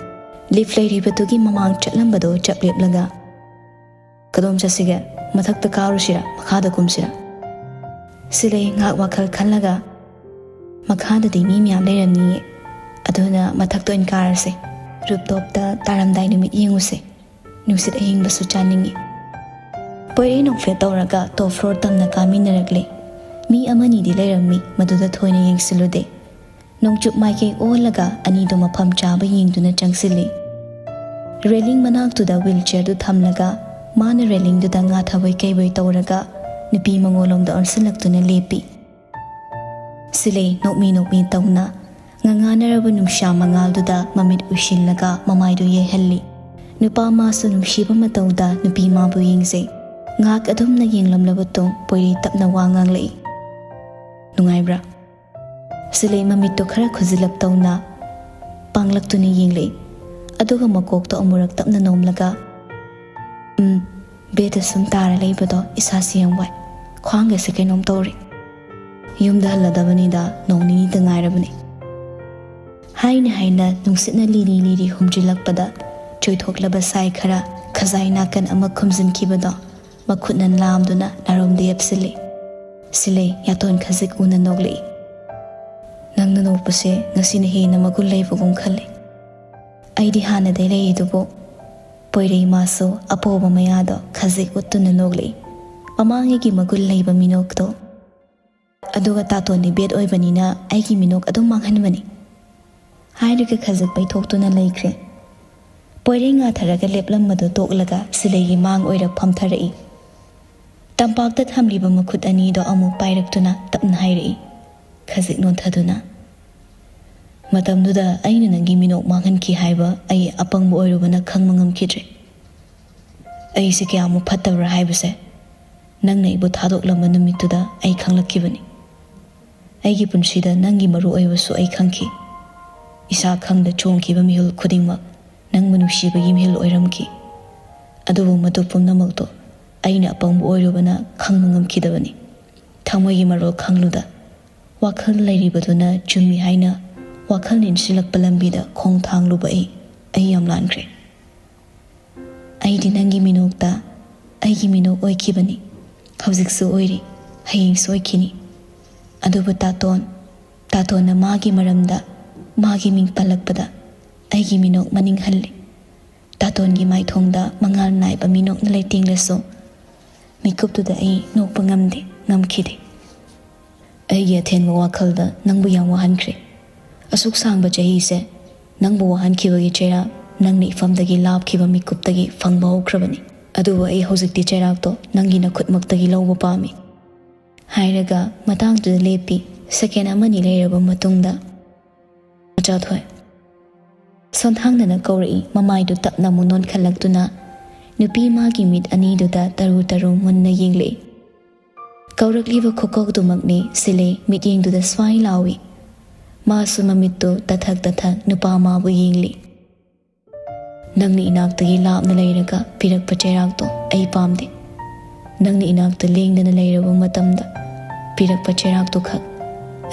ꯂꯤꯐ ꯂꯩꯔꯤꯕꯗꯨꯒꯤ ꯃꯃꯥꯡ ꯆꯠꯂꯝꯕꯗꯣ ꯆꯞ ꯂꯦꯞꯂꯒ, "ꯀꯗꯣꯝ ꯆꯠꯁꯤꯒꯦ? ꯃꯊꯛꯇ ꯀꯥꯔꯨꯁꯤꯔ? ꯃꯈꯥꯗ ꯀꯨꯝꯁꯤꯔ?" ꯁꯤꯂꯩ ꯉꯥꯏꯍꯥꯛ ꯋꯥꯈꯜ ꯈꯜꯂꯒ, "ꯃꯈꯥꯗꯗꯤ ꯃꯤ ꯃꯌꯥꯝ ꯂꯩꯔꯝꯅꯤꯌꯦ, ꯑꯗꯨꯅ ꯃꯊꯛꯇ ꯑꯣꯏꯅ ꯀꯥꯔꯁꯦ꯫ Rooftop-ꯇ ꯇꯥꯔꯝꯗꯥꯏ ꯅꯨꯃꯤꯠ ꯌꯦꯡꯉꯨꯁꯦ꯫ ꯅꯨꯡꯁꯤꯠ ꯑꯌꯤꯡꯕꯁꯨ ꯆꯥꯅꯤꯡꯉꯤ"꯫ ꯄꯣꯏꯔꯩ ꯅꯣꯛꯐꯦꯠ ꯇꯧꯔꯒ top floor ꯇꯝꯅ ꯀꯥꯃꯤꯟꯅꯔꯛꯂꯦ꯫ ꯃꯤ ꯑꯃꯅꯤꯗꯤ ꯂꯩꯔꯝꯃꯤ, ꯃꯗꯨꯗ ꯊꯣꯏꯅ ꯌꯦꯡꯁꯤꯜꯂꯨꯗꯦ꯫ ꯅꯣꯡꯆꯨꯞ ꯃꯥꯏꯀꯩ ꯑꯣꯜꯂꯒ ꯑꯅꯤꯗꯨ ꯃꯐꯝ ꯆꯥꯕ ꯌꯦꯡꯗꯨꯅ ꯆꯪꯁꯤꯜꯂꯤ꯫ Railing ꯃꯅꯥꯛꯇꯨꯗ wheel chair-ꯗꯨ ꯊꯝꯂꯒ ꯃꯥꯅ railing-ꯗꯨꯗ ꯉꯥ ꯊꯕꯣꯏ ꯀꯩꯕꯣꯏ ꯇꯧꯔꯒ ꯅꯨꯄꯤ ꯃꯉꯣꯟꯂꯣꯝꯗ ꯑꯣꯟꯁꯤꯜꯂꯛꯇꯨꯅ ꯂꯦꯞꯄꯤ꯫ ꯁꯤꯂꯩ ꯅꯣꯛꯃꯤ ꯅꯣꯛꯃꯤ ꯇꯧꯅ ꯉꯉꯥꯅꯔꯕ ꯅꯨꯡꯁꯥ ꯃꯉꯥꯜꯗꯨꯗ ꯃꯃꯤꯠ ꯎꯏꯁꯤꯜꯂꯒ ꯃꯃꯥꯏꯗꯨ ꯌꯩꯍꯜꯂꯤ꯫ ꯅꯨꯄꯥ ꯃꯥꯁꯨ ꯅꯨꯡꯁꯤꯕ ꯃꯇꯧꯗ ꯅꯨꯄꯤ ꯃꯥꯕꯨ ꯌꯦꯡꯖꯩ꯫ ꯉꯥꯏꯍꯥꯛ ꯑꯗꯨꯝꯅ ꯌꯦꯡꯂꯝꯂꯕ ꯇꯨꯡ ꯄꯣꯏꯔꯩ ꯇꯞꯅ ꯋꯥ ꯉꯥꯡꯂꯛꯏ꯫ "ꯅꯨꯡꯉꯥꯏꯕ꯭ꯔꯥ?" ꯁꯤꯂꯩ ꯃꯃꯤꯠꯇꯨ ꯈꯔ ꯈꯨꯖꯤꯜꯂꯞ ꯇꯧꯅ ꯄꯥꯡꯂꯛꯇꯨꯅ ꯌꯦꯡꯂꯛꯏ꯫ ꯑꯗꯨꯒ ꯃꯀꯣꯛꯇꯣ ꯑꯃꯨꯔꯛ ꯇꯞꯅ ꯅꯣꯝꯂꯒ, "ꯎꯝ, bed-ꯇ ꯁꯨꯝ ꯇꯥꯔ ꯂꯩꯕꯗꯣ ꯏꯁꯥꯁꯤ ꯌꯥꯝ ꯋꯥꯏ꯫ ꯈ꯭ꯋꯥꯡꯒꯁꯦ ꯀꯩꯅꯣꯝ ꯇꯧꯔꯦ꯫ ꯌꯨꯝꯗ ꯍꯜꯂꯗꯕꯅꯤꯗ, ꯅꯣꯡ ꯅꯤꯅꯤꯇ ꯉꯥꯏꯔꯕꯅꯤ꯫ ꯍꯥꯏꯅ ꯍꯥꯏꯅ ꯅꯨꯡꯁꯤꯠꯅ ꯂꯤꯔꯤ ꯂꯤꯔꯤ ꯍꯨꯝꯖꯤꯜꯂꯛꯄꯗ ꯆꯣꯏꯊꯣꯛꯂꯕ ꯁꯥꯏ ꯈꯔ ꯈꯖꯥꯏ ꯅꯥꯀꯟ ꯑꯃ ꯈꯨꯝꯖꯤꯟꯈꯤꯕꯗꯣ ꯃꯈꯨꯠꯅ ꯂꯥꯝꯗꯨꯅ ꯅꯥꯔꯣꯝꯗ ꯌꯦꯞꯁꯤꯜꯂꯤ꯫ ꯁꯤꯂꯩ ꯌꯥꯇꯣꯟ ꯈꯖꯤꯛ ꯎꯅ ꯅꯣꯛꯂꯛꯏ꯫ "ꯅꯪꯅ ꯅꯣꯛꯄꯁꯦ ꯉꯁꯤꯅ ꯍꯦꯟꯅ ꯃꯒꯨꯟ ꯂꯩꯕꯒꯨꯝ ꯈꯜꯂꯤ꯫ ꯑꯩꯗꯤ ꯍꯥꯟꯅꯗꯩ ꯂꯩꯔꯤꯗꯨꯕꯨ?" ꯄꯣꯏꯔꯩ ꯃꯥꯁꯨ ꯑꯄꯣꯕ ꯃꯌꯥꯗꯣ ꯈꯖꯤꯛ ꯎꯠꯇꯨꯅ ꯅꯣꯛꯂꯛꯏ꯫ "ꯃꯃꯥꯡꯉꯩꯒꯤ ꯃꯒꯨꯟ ꯂꯩꯕ ꯃꯤꯅꯣꯛꯇꯣ꯫ ꯑꯗꯨꯒ ꯇꯥꯇꯣꯟꯗꯤ ꯕꯦꯠ ꯑꯣꯏꯕꯅꯤꯅ ꯑꯩꯒꯤ ꯃꯤꯅꯣꯛ ꯑꯗꯨꯝ ꯃꯥꯡꯍꯟꯕꯅꯤ," ꯍꯥꯏꯔꯒ ꯈꯖꯤꯛ ꯄꯩꯊꯣꯛꯇꯨꯅ ꯂꯩꯈ꯭ꯔꯦ꯫ ꯄꯣꯏꯔꯩ ꯉꯥꯊꯔꯒ ꯂꯦꯞꯂꯝꯕꯗꯨ ꯇꯣꯛꯂꯒ ꯁꯤꯂꯩꯒꯤ ꯃꯥꯡ ꯑꯣꯏꯔ ꯐꯝꯊꯔꯛꯏ꯫ ꯇꯝꯄꯥꯛꯇ ꯊꯝꯂꯤꯕ ꯃꯈꯨꯠ ꯑꯅꯤꯗꯣ ꯑꯃꯨꯛ ꯄꯥꯏꯔꯛꯇꯨꯅ ꯇꯞꯅ ꯍꯥꯏꯔꯛꯏ, ꯈꯖꯤꯛ ꯅꯣꯟꯊꯗꯨꯅ, "ꯃꯇꯝꯗꯨꯗ ꯑꯩꯅ ꯅꯪꯒꯤ ꯃꯤꯅꯣꯛ ꯃꯥꯡꯍꯟꯈꯤ ꯍꯥꯏꯕ ꯑꯩ ꯑꯄꯪꯕ ꯑꯣꯏꯔꯨꯕꯅ ꯈꯪꯕ ꯉꯝꯈꯤꯗ꯭ꯔꯦ꯫ ꯑꯩꯁꯦ ꯀꯌꯥꯃꯨꯛ ꯐꯠꯇꯕ꯭ꯔꯥ ꯍꯥꯏꯕꯁꯦ ꯅꯪꯅ ꯑꯩꯕꯨ ꯊꯥꯗꯣꯛꯂꯝꯕ ꯅꯨꯃꯤꯠꯇꯨꯗ ꯑꯩ ꯈꯪꯂꯛꯈꯤꯕꯅꯤ꯫ ꯑꯩꯒꯤ ꯄꯨꯟꯁꯤꯗ ꯅꯪꯒꯤ ꯃꯔꯨ ꯑꯣꯏꯕꯁꯨ ꯑꯩ ꯈꯪꯈꯤ꯫ ꯏꯁꯥ ꯈꯪꯗ ꯆꯣꯡꯈꯤꯕ ꯃꯤꯍꯨꯜ ꯈꯨꯗꯤꯡꯃꯛ ꯅꯪꯕꯨ ꯅꯨꯡꯁꯤꯕꯒꯤ ꯃꯤꯍꯨꯜ ꯑꯣꯏꯔꯝꯈꯤ꯫ ꯑꯗꯨꯕꯨ ꯃꯗꯨ ꯄꯨꯝꯅꯃꯛꯇꯣ ꯑꯩꯅ ꯑꯄꯪꯕ ꯑꯣꯏꯔꯨꯕꯅ ꯈꯪꯕ ꯉꯝꯈꯤꯗꯕꯅꯤ꯫ ꯊꯃꯣꯏꯒꯤ ꯃꯔꯣꯜ ꯈꯪꯂꯨꯗ, ꯋꯥꯈꯜ ꯂꯩꯔꯤꯕꯗꯨꯅ ꯆꯨꯝꯃꯤ ꯍꯥꯏꯅ ꯋꯥꯈꯜ ꯅꯤꯡꯁꯤꯜꯂꯛꯄ ꯂꯝꯕꯤꯗ ꯈꯣꯡ ꯊꯥꯡꯂꯨꯕ ꯑꯩ, ꯑꯩ ꯌꯥꯝ ꯂꯥꯟꯈ꯭ꯔꯦ꯫ ꯑꯩꯗꯤ ꯅꯪꯒꯤ ꯃꯤꯅꯣꯛꯇ ꯑꯩꯒꯤ ꯃꯤꯅꯣꯛ ꯑꯣꯏꯈꯤꯕꯅꯤ꯫ ꯍꯧꯖꯤꯛꯁꯨ ꯑꯣꯏꯔꯤ, ꯍꯌꯦꯡꯁꯨ ꯑꯣꯏꯈꯤꯅꯤ꯫ ꯑꯗꯨꯕꯨ ꯇꯥꯇꯣꯟ, ꯇꯥꯇꯣꯟꯅ ꯃꯥꯒꯤ ꯃꯔꯝꯗ ꯃꯥꯒꯤ ꯃꯤꯡ ꯄꯜꯂꯛꯄꯗ ꯑꯩꯒꯤ ꯃꯤꯅꯣꯛ ꯃꯅꯤꯡ ꯍꯜꯂꯤ꯫ ꯇꯥꯇꯣꯟꯒꯤ ꯃꯥꯏꯊꯣꯡꯗ ꯃꯉꯥꯜ ꯅꯥꯏꯕ ꯃꯤꯅꯣꯛꯅ ꯂꯩꯇꯦꯡꯂꯁꯨ, ꯃꯤꯀꯨꯞꯇꯨꯗ ꯑꯩ ꯅꯣꯛꯄ ꯉꯝꯗꯦ, ꯉꯝꯈꯤꯗꯦ꯫ ꯑꯩꯒꯤ ꯑꯊꯦꯟꯕ ꯋꯥꯈꯜꯗ ꯅꯪꯕꯨ ꯌꯥꯝ ꯋꯥꯍꯟꯈ꯭ꯔꯦ꯫ ꯑꯁꯨꯛ ꯁꯥꯡꯕ ꯆꯍꯤꯁꯦ ꯅꯪꯕꯨ ꯋꯥꯍꯟꯈꯤꯕꯒꯤ ꯆꯩꯔꯥꯛ ꯅꯪꯅ ꯏꯐꯝꯗꯒꯤ ꯂꯥꯞꯈꯤꯕ ꯃꯤꯀꯨꯞꯇꯒꯤ ꯐꯪꯕ ꯍꯧꯈ꯭ꯔꯕꯅꯤ꯫ ꯑꯗꯨꯕꯨ ꯑꯩ ꯍꯧꯖꯤꯛꯇꯤ ꯆꯩꯔꯥꯛꯇꯣ ꯅꯪꯒꯤ ꯅꯈꯨꯠꯃꯛꯇꯒꯤ ꯂꯧꯕ ꯄꯥꯝꯃꯤ," ꯍꯥꯏꯔꯒ ꯃꯇꯥꯡꯗꯨꯗ ꯂꯦꯞꯄꯤ꯫ ꯁꯦꯀꯦꯟ ꯑꯃꯅꯤ ꯂꯩꯔꯕ ꯃꯇꯨꯡꯗ, "ꯃꯆꯥꯊꯣꯏ," ꯁꯣꯟꯊꯥꯡꯅꯅ ꯀꯧꯔꯛꯏ, ꯃꯃꯥꯏꯗꯨ ꯇꯞꯅ ꯑꯃꯨꯛ ꯅꯣꯟꯈꯠꯂꯛꯇꯨꯅ ꯅꯨꯄꯤ ꯃꯥꯒꯤ ꯃꯤꯠ ꯑꯅꯤꯗꯨꯗ ꯇꯔꯨ ꯇꯔꯨ ꯃꯨꯟꯅ ꯌꯦꯡꯂꯛꯏ꯫ ꯀꯧꯔꯛꯂꯤꯕ ꯈꯨꯀꯧꯗꯨꯃꯛꯅꯤ ꯁꯤꯂꯦ ꯃꯤꯠꯌꯦꯡꯗꯨꯗ ꯁ꯭ꯋꯥꯏ ꯂꯥꯎꯏ꯫ ꯃꯥꯁꯨ ꯃꯃꯤꯠꯇꯨ ꯇꯊꯛ ꯇꯊꯛ ꯅꯨꯄꯥ ꯃꯥꯕꯨ ꯌꯦꯡꯂꯤ꯫ "ꯅꯪꯅ ꯏꯅꯥꯛꯇꯒꯤ ꯂꯥꯞꯅ ꯂꯩꯔꯒ ꯄꯤꯔꯛꯄ ꯆꯩꯔꯥꯛꯇꯣ ꯑꯩ ꯄꯥꯝꯗꯦ꯫ ꯅꯪꯅ ꯏꯅꯥꯛꯇ ꯂꯦꯡꯗꯅ ꯂꯩꯔꯕ ꯃꯇꯝꯗ ꯄꯤꯔꯛꯄ ꯆꯩꯔꯥꯛꯇꯨ ꯈꯛ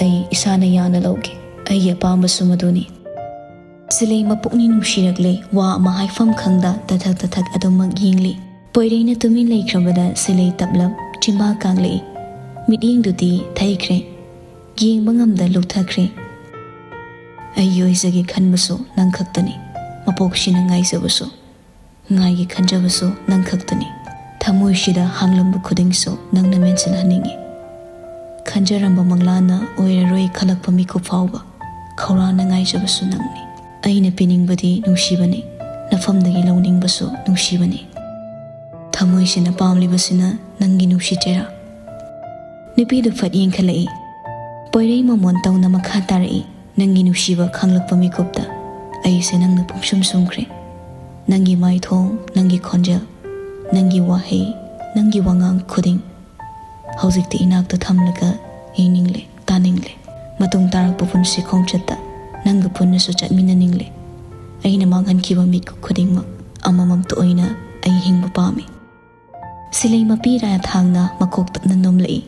ꯑꯩ ꯏꯁꯥꯅ ꯌꯥꯅ ꯂꯧꯒꯦ꯫ ꯑꯩꯒꯤ ꯑꯄꯥꯝꯕꯁꯨ ꯃꯗꯨꯅꯤ꯫ ꯁꯤꯂꯩ ꯃꯄꯨꯛꯅꯤꯡ ꯅꯨꯡꯁꯤꯔꯛꯂꯦ꯫ ꯋꯥ ꯑꯃ ꯍꯥꯏꯐꯝ ꯈꯪꯗ ꯇꯊꯛ ꯇꯊꯛ ꯑꯗꯨꯃꯛ ꯌꯦꯡꯂꯤ꯫ ꯄꯣꯏꯔꯩꯅ ꯇꯨꯃꯤꯟ ꯂꯩꯈ꯭ꯔꯕꯗ ꯁꯤꯂꯩ ꯇꯞꯂꯞ ꯆꯤꯝꯕꯥꯜ ꯀꯥꯡꯂꯛꯏ꯫ ꯃꯤꯠꯌꯦꯡꯗꯨꯗꯤ ꯊꯩꯈ꯭ꯔꯦ꯫ ꯌꯦꯡꯕ ꯉꯝꯗ ꯂꯨꯞꯊꯈ꯭ꯔꯦ꯫ ꯑꯩꯒꯤ ꯑꯣꯏꯖꯒꯦ ꯈꯟꯕꯁꯨ ꯅꯪ ꯈꯛꯇꯅꯤ꯫ ꯃꯄꯣꯛꯁꯤꯅ ꯉꯥꯏꯖꯕꯁꯨ, ꯉꯥꯏꯒꯦ ꯈꯟꯖꯕꯁꯨ ꯅꯪ ꯈꯛꯇꯅꯤ꯫ ꯊꯃꯣꯏꯁꯤꯗ ꯍꯥꯡꯂꯝꯕ ꯈꯨꯗꯤꯡꯁꯨ ꯅꯪꯅ ꯃꯦꯟꯁꯤꯜꯍꯟꯅꯤꯡꯏ꯫ ꯈꯟꯖꯔꯝꯕ ꯃꯪꯂꯥꯟꯅ ꯑꯣꯏꯔꯔꯣꯏ ꯈꯜꯂꯛꯄ ꯃꯤꯀꯨꯞ ꯐꯥꯎꯕ ꯈꯧꯔꯥꯡꯅ ꯉꯥꯏꯖꯕꯁꯨ ꯅꯪꯅꯤ꯫ ꯑꯩꯅ ꯄꯤꯅꯤꯡꯕꯗꯤ ꯅꯨꯡꯁꯤꯕꯅꯤ, ꯅꯐꯝꯗꯒꯤ ꯂꯧꯅꯤꯡꯕꯁꯨ ꯅꯨꯡꯁꯤꯕꯅꯤ꯫ ꯊꯃꯣꯏꯁꯤꯅ ꯄꯥꯝꯂꯤꯕꯁꯤꯅ ꯅꯪꯒꯤ ꯅꯨꯡꯁꯤ ꯆꯩꯔꯥ꯫ ꯅꯨꯄꯤꯗꯨ ꯐꯠ ꯌꯦꯡꯈꯠꯂꯛꯏ꯫ ꯄꯣꯏꯔꯩ ꯃꯃꯣꯟ ꯇꯧꯅ ꯃꯈꯥ ꯇꯥꯔꯛꯏ꯫ ꯅꯪꯒꯤ ꯅꯨꯡꯁꯤꯕ ꯈꯪꯂꯛꯄ ꯃꯤꯀꯨꯞꯇ ꯑꯩꯁꯦ ꯅꯪꯅ ꯄꯨꯡꯁꯨꯝ ꯁꯨꯝꯈ꯭ꯔꯦ꯫ ꯅꯪꯒꯤ ꯃꯥꯏꯊꯣꯡ, ꯅꯪꯒꯤ ꯈꯣꯟꯖꯦꯜ, ꯅꯪꯒꯤ ꯋꯥꯍꯩ, ꯅꯪꯒꯤ ꯋꯥꯉꯥꯡ ꯈꯨꯗꯤꯡ ꯍꯧꯖꯤꯛꯇꯤ ꯏꯅꯥꯛꯇ ꯊꯝꯂꯒ ꯌꯦꯡꯅꯤꯡꯂꯦ, ꯇꯥꯅꯤꯡꯂꯦ꯫ ꯃꯇꯨꯡ ꯇꯥꯔꯛꯄ ꯄꯨꯟꯁꯤ ꯈꯣꯡꯆꯠꯇ ꯅꯪꯒ ꯄꯨꯟꯅꯁꯨ ꯆꯠꯃꯤꯟꯅꯅꯤꯡꯂꯦ꯫ ꯑꯩꯅ ꯃꯥꯡꯍꯟꯈꯤꯕ ꯃꯤꯀꯨꯞ ꯈꯨꯗꯤꯡꯃꯛ ꯑꯃꯃꯝꯇ ꯑꯣꯏꯅ ꯑꯩ ꯍꯤꯡꯕ ꯄꯥꯝꯃꯤ꯫ ꯁꯤꯂꯩ ꯃꯄꯤ ꯔꯥ ꯊꯥꯡꯅ ꯃꯀꯣꯛ ꯇꯞꯅ ꯅꯣꯝꯂꯛꯏ꯫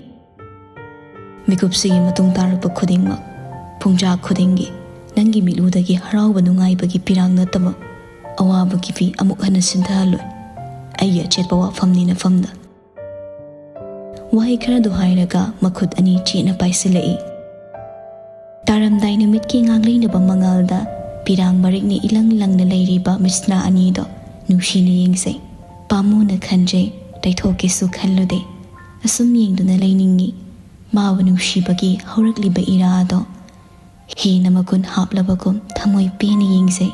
ꯃꯤꯀꯨꯞꯁꯤꯒꯤ ꯃꯇꯨꯡ ꯇꯥꯔꯛꯄ ꯈꯨꯗꯤꯡꯃꯛ, ꯄꯨꯡꯖꯥ ꯈꯨꯗꯤꯡꯒꯤ ꯅꯪꯒꯤ ꯃꯤꯠꯂꯨꯗꯒꯤ ꯍꯔꯥꯎꯕ ꯅꯨꯡꯉꯥꯏꯕꯒꯤ ꯄꯤꯔꯥꯡ ꯅꯠꯇꯕ ꯑꯋꯥꯕꯒꯤ ꯐꯤ ꯑꯃꯨꯛ ꯍꯟꯅ ꯁꯤꯟꯊꯍꯜꯂꯣꯏ꯫ ꯑꯩꯒꯤ ꯑꯆꯦꯠꯄ ꯋꯥꯐꯝꯅꯤ ꯅꯐꯝꯗ꯫ ꯋꯥꯍꯩ ꯈꯔꯗꯨ ꯍꯥꯏꯔꯒ ꯃꯈꯨꯠ ꯑꯅꯤ ꯆꯦꯠꯅ ꯄꯥꯏꯁꯤꯜꯂꯛꯏ꯫ ꯇꯥꯔꯝꯗꯥꯏ ꯅꯨꯃꯤꯠꯀꯤ ꯉꯥꯡꯂꯩꯅꯕ ꯃꯉꯥꯜꯗ ꯄꯤꯔꯥꯡ ꯃꯔꯤꯛꯅ ꯏꯂꯪ ꯂꯪꯅ ꯂꯩꯔꯤꯕ ꯃꯤꯠꯁꯅꯥ ꯑꯅꯤꯗꯣ ꯅꯨꯡꯁꯤꯅ ꯌꯦꯡꯖꯩ꯫ ꯄꯥꯝꯃꯨꯅ ꯈꯟꯖꯩ, ꯇꯩꯊꯣꯛꯀꯦꯁꯨ ꯈꯜꯂꯨꯗꯦ꯫ ꯑꯁꯨꯝ ꯌꯦꯡꯗꯨꯅ ꯂꯩꯅꯤꯡꯏ꯫ ꯃꯥꯕꯨ ꯅꯨꯡꯁꯤꯕꯒꯤ ꯍꯧꯔꯛꯂꯤꯕ ꯏꯔꯥ ꯑꯗꯣ ꯍꯦꯟꯅ ꯃꯒꯨꯟ ꯍꯥꯞꯂꯕꯒꯨꯝ ꯊꯃꯣꯏ ꯄꯦꯟꯅ ꯌꯦꯡꯖꯩ꯫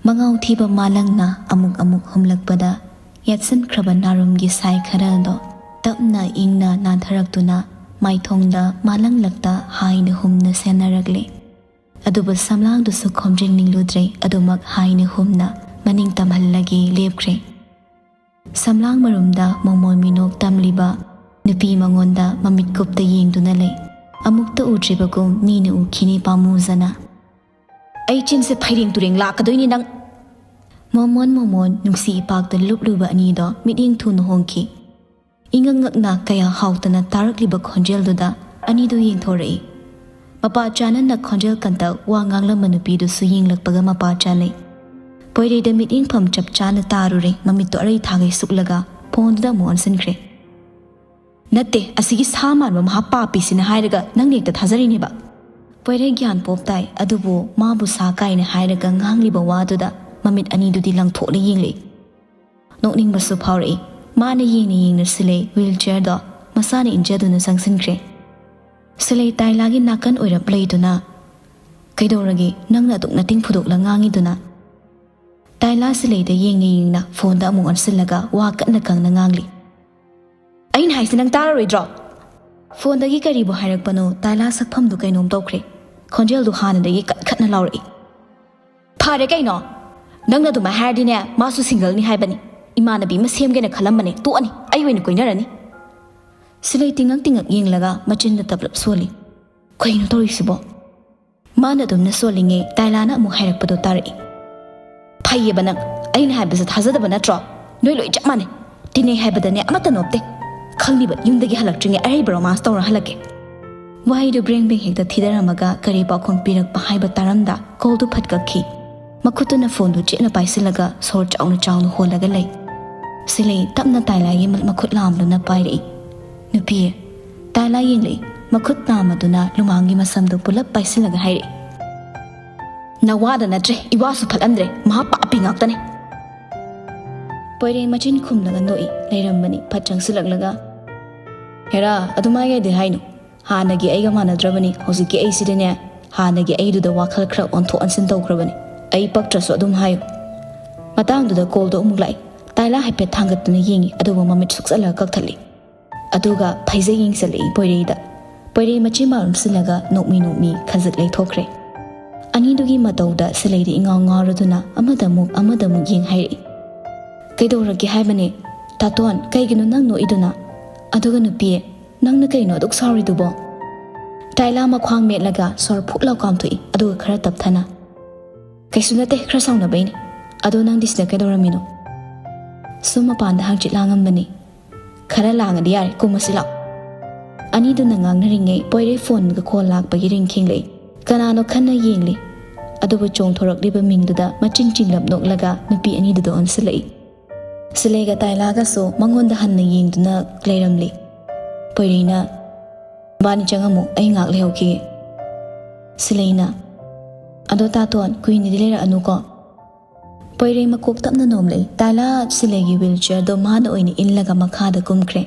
ꯃꯉꯥꯎ ꯊꯤꯕ ꯃꯥꯂꯪꯅ ꯑꯃꯨꯛ ꯑꯃꯨꯛ ꯍꯨꯝꯂꯛꯄꯗ ꯌꯥꯠꯁꯤꯟꯈ꯭ꯔꯕ ꯅꯥꯔꯨꯝꯒꯤ ꯁꯥꯏ ꯈꯔꯗꯣ ꯇꯞꯅ ꯏꯪꯅ ꯅꯥꯟꯊꯔꯛꯇꯨꯅ ꯃꯥꯏꯊꯣꯡꯗ ꯃꯥꯂꯪꯂꯛꯇ ꯍꯥꯏꯅ ꯍꯨꯝꯅ ꯁꯦꯟꯅꯔꯛꯂꯦ꯫ ꯑꯗꯨꯕꯨ ꯁꯝꯂꯥꯡꯗꯨꯁꯨ ꯈꯣꯝꯖꯤꯟꯅꯤꯡꯂꯨꯗ꯭ꯔꯦ, ꯑꯗꯨꯃꯛ ꯍꯥꯏꯅ ꯍꯨꯝꯅ ꯃꯅꯤꯡ ꯇꯝꯍꯜꯂꯒꯦ ꯂꯦꯞꯈ꯭ꯔꯦ꯫ ꯁꯝꯂꯥꯡ ꯃꯔꯨꯝꯗ ꯃꯣꯃꯣꯟ ꯃꯤꯅꯣꯛ ꯇꯝꯂꯤꯕ ꯅꯨꯄꯤ ꯃꯉꯣꯟꯗ ꯃꯃꯤꯠ ꯀꯨꯞꯇ ꯌꯦꯡꯗꯨꯅ ꯂꯩ꯫ ꯑꯃꯨꯛꯇ ꯎꯗ꯭ꯔꯤꯕꯒꯨꯝ ꯃꯤꯅ ꯎꯈꯤꯅꯤ ꯄꯥꯝꯃꯨꯖꯅ꯫ ꯑꯩ ꯆꯤꯟꯁꯦ ꯐꯩꯔꯦꯡ ꯇꯨꯔꯦꯡ ꯂꯥꯛꯀꯗꯣꯏꯅꯤ ꯅꯪ꯫ ꯃꯣꯃꯣꯟ ꯃꯣꯃꯣꯟ ꯅꯨꯡꯁꯤ ꯏꯄꯥꯛꯇ ꯂꯨꯞꯂꯨꯕ ꯑꯅꯤꯗꯣ ꯃꯤꯠꯌꯦꯡ ꯊꯨꯅ ꯍꯣꯡꯈꯤ꯫ ꯏꯉꯛ ꯉꯛꯅ ꯀꯌꯥ ꯍꯥꯎꯇꯅ ꯇꯥꯔꯛꯂꯤꯕ ꯈꯣꯟꯖꯦꯜꯗꯨꯗ ꯑꯅꯤꯗꯨ ꯌꯦꯡꯊꯣꯔꯛꯏ꯫ ꯃꯄꯥ ꯆꯥꯅꯅ ꯈꯣꯟꯖꯦꯜ ꯀꯟꯇꯛ ꯋꯥ ꯉꯥꯡꯂꯝꯕ ꯅꯨꯄꯤꯗꯨꯁꯨ ꯌꯦꯡꯂꯛꯄꯒ ꯃꯄꯥ ꯆꯥꯅꯩ꯫ ꯄꯣꯏꯔꯩꯗ ꯃꯤꯠꯌꯦꯡꯐꯝ ꯆꯞ ꯆꯥꯅ ꯇꯥꯔꯨꯔꯦ, ꯃꯃꯤꯠꯇꯣ ꯑꯔꯩ ꯊꯥꯒꯩ ꯁꯨꯛꯂꯒ ꯐꯣꯟꯗꯨꯗ ꯑꯃꯨꯛ ꯑꯣꯟꯁꯤꯟꯈ꯭ꯔꯦ꯫ "ꯅꯠꯇꯦ, ꯑꯁꯤꯒꯤ ꯁꯥ ꯃꯥꯟꯕ ꯃꯍꯥ ꯄꯥꯄꯤꯁꯤꯅ ꯍꯥꯏꯔꯒ ꯅꯪꯅ ꯍꯦꯛꯇ ꯊꯥꯖꯔꯤꯅꯦꯕ?" ꯄꯣꯏꯔꯩ ꯒ꯭ꯌꯥꯟ ꯄꯣꯞ ꯇꯥꯏ, ꯑꯗꯨꯕꯨ ꯃꯥꯕꯨ ꯁꯥ ꯀꯥꯏꯅ ꯍꯥꯏꯔꯒ ꯉꯥꯡꯂꯤꯕ ꯋꯥꯗꯨꯗ ꯃꯃꯤꯠ ꯑꯅꯤꯗꯨꯗꯤ ꯂꯪꯊꯣꯛꯅ ꯌꯦꯡꯂꯛꯏ꯫ ꯅꯣꯛꯅꯤꯡꯕꯁꯨ ꯐꯥꯎꯔꯛꯏ꯫ ꯃꯥꯅ ꯌꯦꯡꯅ ꯌꯦꯡꯅ ꯁꯤꯂꯩ ꯋꯤꯜ ꯆꯤꯌꯔꯗꯣ ꯃꯁꯥꯅ ꯏꯟꯖꯗꯨꯅ ꯆꯪꯁꯤꯟꯈ꯭ꯔꯦ꯫ ꯁꯤꯂꯩ ꯇꯥꯏꯂꯥꯒꯤ ꯅꯥꯀꯟ ꯑꯣꯏꯔꯞ ꯂꯩꯗꯨꯅ, "ꯀꯩꯗꯧꯔꯒꯦ? ꯅꯪꯅ ꯑꯗꯨꯛ ꯅꯇꯤꯡ ꯐꯨꯗꯣꯛꯂ ꯉꯥꯡꯉꯤꯗꯨꯅ?" ꯇꯥꯏꯂꯥ ꯁꯤꯂꯩꯗ ꯌꯦꯡꯅ ꯌꯦꯡꯅ ꯐꯣꯟꯗ ꯑꯃꯨꯛ ꯑꯣꯟꯁꯤꯜꯂꯒ ꯋꯥ ꯀꯟꯅ ꯀꯪꯅ ꯉꯥꯡꯂꯤ꯫ "ꯑꯩꯅ ꯍꯥꯏꯁꯦ ꯅꯪ ꯇꯥꯔꯔꯣꯏꯗ꯭ꯔꯣ?" ꯐꯣꯟꯗꯒꯤ ꯀꯔꯤꯕꯨ ꯍꯥꯏꯔꯛꯄꯅꯣ, ꯇꯥꯏꯂꯥ ꯁꯛꯐꯝꯗꯨ ꯀꯩꯅꯣꯝ ꯇꯧꯈ꯭ꯔꯦ꯫ ꯈꯣꯟꯖꯦꯜꯗꯨ ꯍꯥꯟꯅꯗꯒꯤ ꯀꯟꯈꯠꯅ ꯂꯥꯎꯔꯛꯏ꯫ "ꯐꯔꯦ ꯀꯩꯅꯣ, ꯅꯪꯅ ꯑꯗꯨꯃꯥꯏꯅ ꯍꯥꯏꯔꯗꯤꯅꯦ, ꯃꯥꯁꯨ ꯁꯤꯡꯒꯜꯅꯤ ꯍꯥꯏꯕꯅꯤ꯫ ꯏꯃꯥꯟꯅꯕꯤ ꯑꯃ ꯁꯦꯝꯒꯦꯅ ꯈꯜꯂꯝꯕꯅꯦ, ꯇꯣꯛꯑꯅꯤ, ꯑꯩ ꯑꯣꯏꯅ ꯀꯣꯏꯅꯔꯅꯤ꯫" ꯁꯤꯂꯩ ꯇꯤꯡꯉꯛ ꯇꯤꯡꯉꯛ ꯌꯦꯡꯂꯒ ꯃꯆꯤꯟꯗ ꯇꯞꯂꯞ ꯁꯣꯜꯂꯤ꯫ "ꯀꯩꯅꯣ ꯇꯧꯔꯤꯁꯤꯕꯣ?" ꯃꯥꯅ ꯑꯗꯨꯝꯅ ꯁꯣꯜꯂꯤꯉꯩ ꯇꯥꯏꯂꯥꯅ ꯑꯃꯨꯛ ꯍꯥꯏꯔꯛꯄꯗꯣ ꯇꯥꯔꯛꯏ꯫ "ꯐꯩꯌꯦꯕ ꯅꯪ, ꯑꯩꯅ ꯍꯥꯏꯕꯁꯦ ꯊꯥꯖꯗꯕ ꯅꯠꯇ꯭ꯔꯣ? ꯅꯣꯏ ꯂꯣꯏ ꯆꯞ ꯃꯥꯟꯅꯩ꯫ ꯇꯤꯟꯅꯩ ꯍꯥꯏꯕꯗꯅꯦ ꯑꯃꯠꯇ ꯅꯣꯞꯇꯦ꯫ ꯈꯪꯅꯤꯕ, ꯌꯨꯝꯗꯒꯤ ꯍꯜꯂꯛꯇ꯭ꯔꯤꯉꯩ ꯑꯔꯩꯕ ꯔꯣꯃꯥꯟꯁ ꯇꯧꯔ ꯍꯜꯂꯛꯀꯦ꯫" ꯋꯥꯍꯩꯗꯨ ꯕ꯭ꯔꯦꯡ ꯕ꯭ꯔꯦꯡ ꯍꯦꯛꯇ ꯊꯤꯗꯔꯝꯃꯒ ꯀꯔꯤ ꯄꯥꯎꯈꯨꯝ ꯄꯤꯔꯛꯄ ꯍꯥꯏꯕ ꯇꯥꯔꯝꯗ ꯀꯣꯜꯗꯨ ꯐꯠ ꯀꯛꯈꯤ꯫ ꯃꯈꯨꯠꯇꯨꯅ ꯐꯣꯟꯗꯨ ꯆꯦꯠꯅ ꯄꯥꯏꯁꯤꯜꯂꯒ ꯁꯣꯔ ꯆꯥꯎꯅ ꯆꯥꯎꯅ ꯍꯣꯜꯂꯒ ꯂꯩ꯫ ꯁꯤꯂꯩ ꯇꯞꯅ ꯇꯥꯏꯂꯥꯒꯤ ꯃ-, ꯃꯈꯨꯠ ꯂꯥꯝꯗꯨꯅ ꯄꯥꯏꯔꯛꯏ꯫ "ꯅꯨꯄꯤ꯫" ꯇꯥꯏꯂꯥ ꯌꯦꯡꯂꯛꯏ꯫ ꯃꯈꯨꯠ ꯅꯥꯝꯃꯗꯨꯅ ꯂꯨꯃꯥꯡꯒꯤ ꯃꯁꯝꯗꯨ ꯄꯨꯂꯞ ꯄꯥꯏꯁꯤꯜꯂꯒ ꯍꯥꯏꯔꯛꯏ꯫ "ꯅꯋꯥꯗ ꯅꯠꯇ꯭ꯔꯦ, ꯏꯋꯥꯁꯨ ꯐꯠꯂꯝꯗ꯭ꯔꯦ, ꯃꯍꯥ ꯄꯥꯄꯤ ꯉꯥꯛꯇꯅꯦ꯫" ꯄꯣꯏꯔꯩ ꯃꯆꯤꯟ ꯈꯨꯝꯂꯒ ꯅꯣꯛꯏ ꯂꯩꯔꯝꯕꯅꯤ꯫ ꯐꯠ ꯆꯪꯁꯤꯜꯂꯛꯂꯒ, "ꯍꯦꯔꯥ, ꯑꯗꯨꯃꯥꯏꯒꯩꯗꯤ ꯍꯥꯏꯅꯨ꯫ ꯍꯥꯟꯅꯒꯤ ꯑꯩꯒ ꯃꯥꯟꯅꯗ꯭ꯔꯕꯅꯤ꯫ ꯍꯧꯖꯤꯛꯀꯤ ꯑꯩꯁꯤꯗꯤꯅꯦ, ꯍꯥꯟꯅꯒꯤ ꯑꯩꯗꯨꯗ ꯋꯥꯈꯜ ꯈꯔ ꯑꯣꯟꯊꯣꯛ ꯑꯣꯟꯁꯤꯟ ꯇꯧꯈ꯭ꯔꯕꯅꯤ꯫ ꯑꯩ ꯄꯛꯇ꯭ꯔꯁꯨ ꯑꯗꯨꯝ ꯍꯥꯏꯌꯨ꯫" ꯃꯇꯥꯡꯗꯨꯗ ꯀꯣꯜꯗꯣ ꯑꯃꯨꯛ ꯂꯥꯛꯏ꯫ ꯇꯥꯏꯂꯥ ꯍꯥꯏꯐꯦꯠ ꯊꯥꯡꯒꯠꯇꯨꯅ ꯌꯦꯡꯉꯤ, ꯑꯗꯨꯒ ꯃꯃꯤꯠ ꯁꯨꯛꯆꯜꯂꯒ ꯀꯛꯊꯠꯂꯤ꯫ ꯑꯗꯨꯒ ꯐꯩꯖꯩ ꯌꯦꯡꯁꯤꯜꯂꯛꯏ ꯄꯣꯏꯔꯩꯗ꯫ ꯄꯣꯏꯔꯩ ꯃꯆꯤꯟ ꯃꯥꯔꯨꯝꯁꯤꯜꯂꯒ ꯅꯣꯛꯃꯤ ꯅꯣꯛꯃꯤ ꯈꯖꯤꯛ ꯂꯩꯊꯣꯛꯈ꯭ꯔꯦ꯫ ꯑꯅꯤꯗꯨꯒꯤ ꯃꯇꯧꯗ ꯁꯤꯂꯩꯗꯤ ꯏꯉꯥꯎ ꯉꯥꯎꯔꯗꯨꯅ ꯑꯃꯗꯃꯨꯛ ꯑꯃꯗꯃꯨꯛ ꯌꯦꯡ ꯍꯥꯏꯔꯛꯏ꯫ "ꯀꯩꯗꯧꯔꯒꯦ ꯍꯥꯏꯕꯅꯦ? ꯇꯥꯇꯣꯟ, ꯀꯩꯒꯤꯅꯣ ꯅꯪ ꯅꯣꯛꯏꯗꯨꯅ?" "ꯑꯗꯨꯒ ꯅꯨꯄꯤ, ꯅꯪꯅ ꯀꯩꯅꯣ ꯑꯗꯨꯛ ꯁꯥꯎꯔꯤꯗꯨꯕꯣ?" ꯇꯥꯏꯂꯥ ꯃꯈ꯭ꯋꯥꯡ ꯃꯦꯠꯂꯒ ꯁꯣꯔ ꯐꯨꯛ ꯂꯥꯎ ꯀꯥꯝꯊꯣꯛꯏ, ꯑꯗꯨꯒ ꯈꯔ ꯇꯞꯊꯅ, "ꯀꯩꯁꯨ ꯅꯠꯇꯦ, ꯈꯔ ꯁꯥꯎꯅꯕꯩꯅꯦ꯫ "ꯑꯗꯣ ꯅꯪꯗꯤ ꯁꯤꯗ ꯀꯩꯗꯧꯔꯝꯃꯤꯅꯣ?" "ꯁꯨꯝ ꯃꯄꯥꯟꯗ ꯍꯪꯆꯤꯠ ꯂꯥꯡꯉꯝꯕꯅꯤ꯫" "ꯈꯔ ꯂꯥꯡꯉꯗꯤ ꯌꯥꯔꯦ, ꯀꯨꯝꯃꯁꯤ ꯂꯥꯛꯑꯣ꯫" ꯑꯅꯤꯗꯨꯅ ꯉꯥꯡꯅꯔꯤꯉꯩ ꯄꯣꯏꯔꯩ ꯐꯣꯟꯒ ꯀꯣꯜ ꯂꯥꯛꯄꯒꯤ ꯔꯤꯡ ꯈꯤꯡꯂꯛꯏ꯫ ꯀꯅꯥꯅꯣ ꯈꯟꯅ ꯌꯦꯡꯂꯤ꯫ ꯑꯗꯨꯕꯨ ꯆꯣꯡꯊꯣꯔꯛꯂꯤꯕ ꯃꯤꯡꯗꯨꯗ ꯃꯆꯤꯟ ꯆꯤꯡꯂꯞ ꯅꯣꯛꯂꯒ ꯅꯨꯄꯤ ꯑꯅꯤꯗꯨꯗ ꯑꯣꯟꯁꯤꯜꯂꯛꯏ꯫ ꯁꯤꯂꯩꯒ ꯇꯥꯏꯂꯥꯒꯁꯨ ꯃꯉꯣꯟꯗ ꯍꯟꯅ ꯌꯦꯡꯗꯨꯅ ꯂꯩꯔꯝꯂꯤ꯫ ꯄꯣꯏꯔꯩꯅ, "ꯕꯥꯅꯤ ꯆꯪꯉꯝꯃꯨ, ꯑꯩ ꯉꯥꯏꯍꯥꯛ ꯂꯩꯍꯧꯈꯤꯒꯦ꯫" ꯁꯤꯂꯩꯅ, "ꯑꯗꯣ ꯇꯥꯇꯣꯟ, ꯀꯨꯏꯅꯗꯤ ꯂꯩꯔꯛꯑꯅꯨꯀꯣ꯫" ꯄꯣꯏꯔꯩ ꯃꯀꯣꯛ ꯇꯞꯅ ꯅꯣꯝꯂꯛꯏ꯫ ꯇꯥꯏꯂꯥ ꯁꯤꯂꯩꯒꯤ ꯋꯤꯜ ꯆꯤꯌꯔꯗꯣ ꯃꯥꯅ ꯑꯣꯏꯅ ꯏꯜꯂꯒ ꯃꯈꯥꯗ ꯀꯨꯝꯈ꯭ꯔꯦ꯫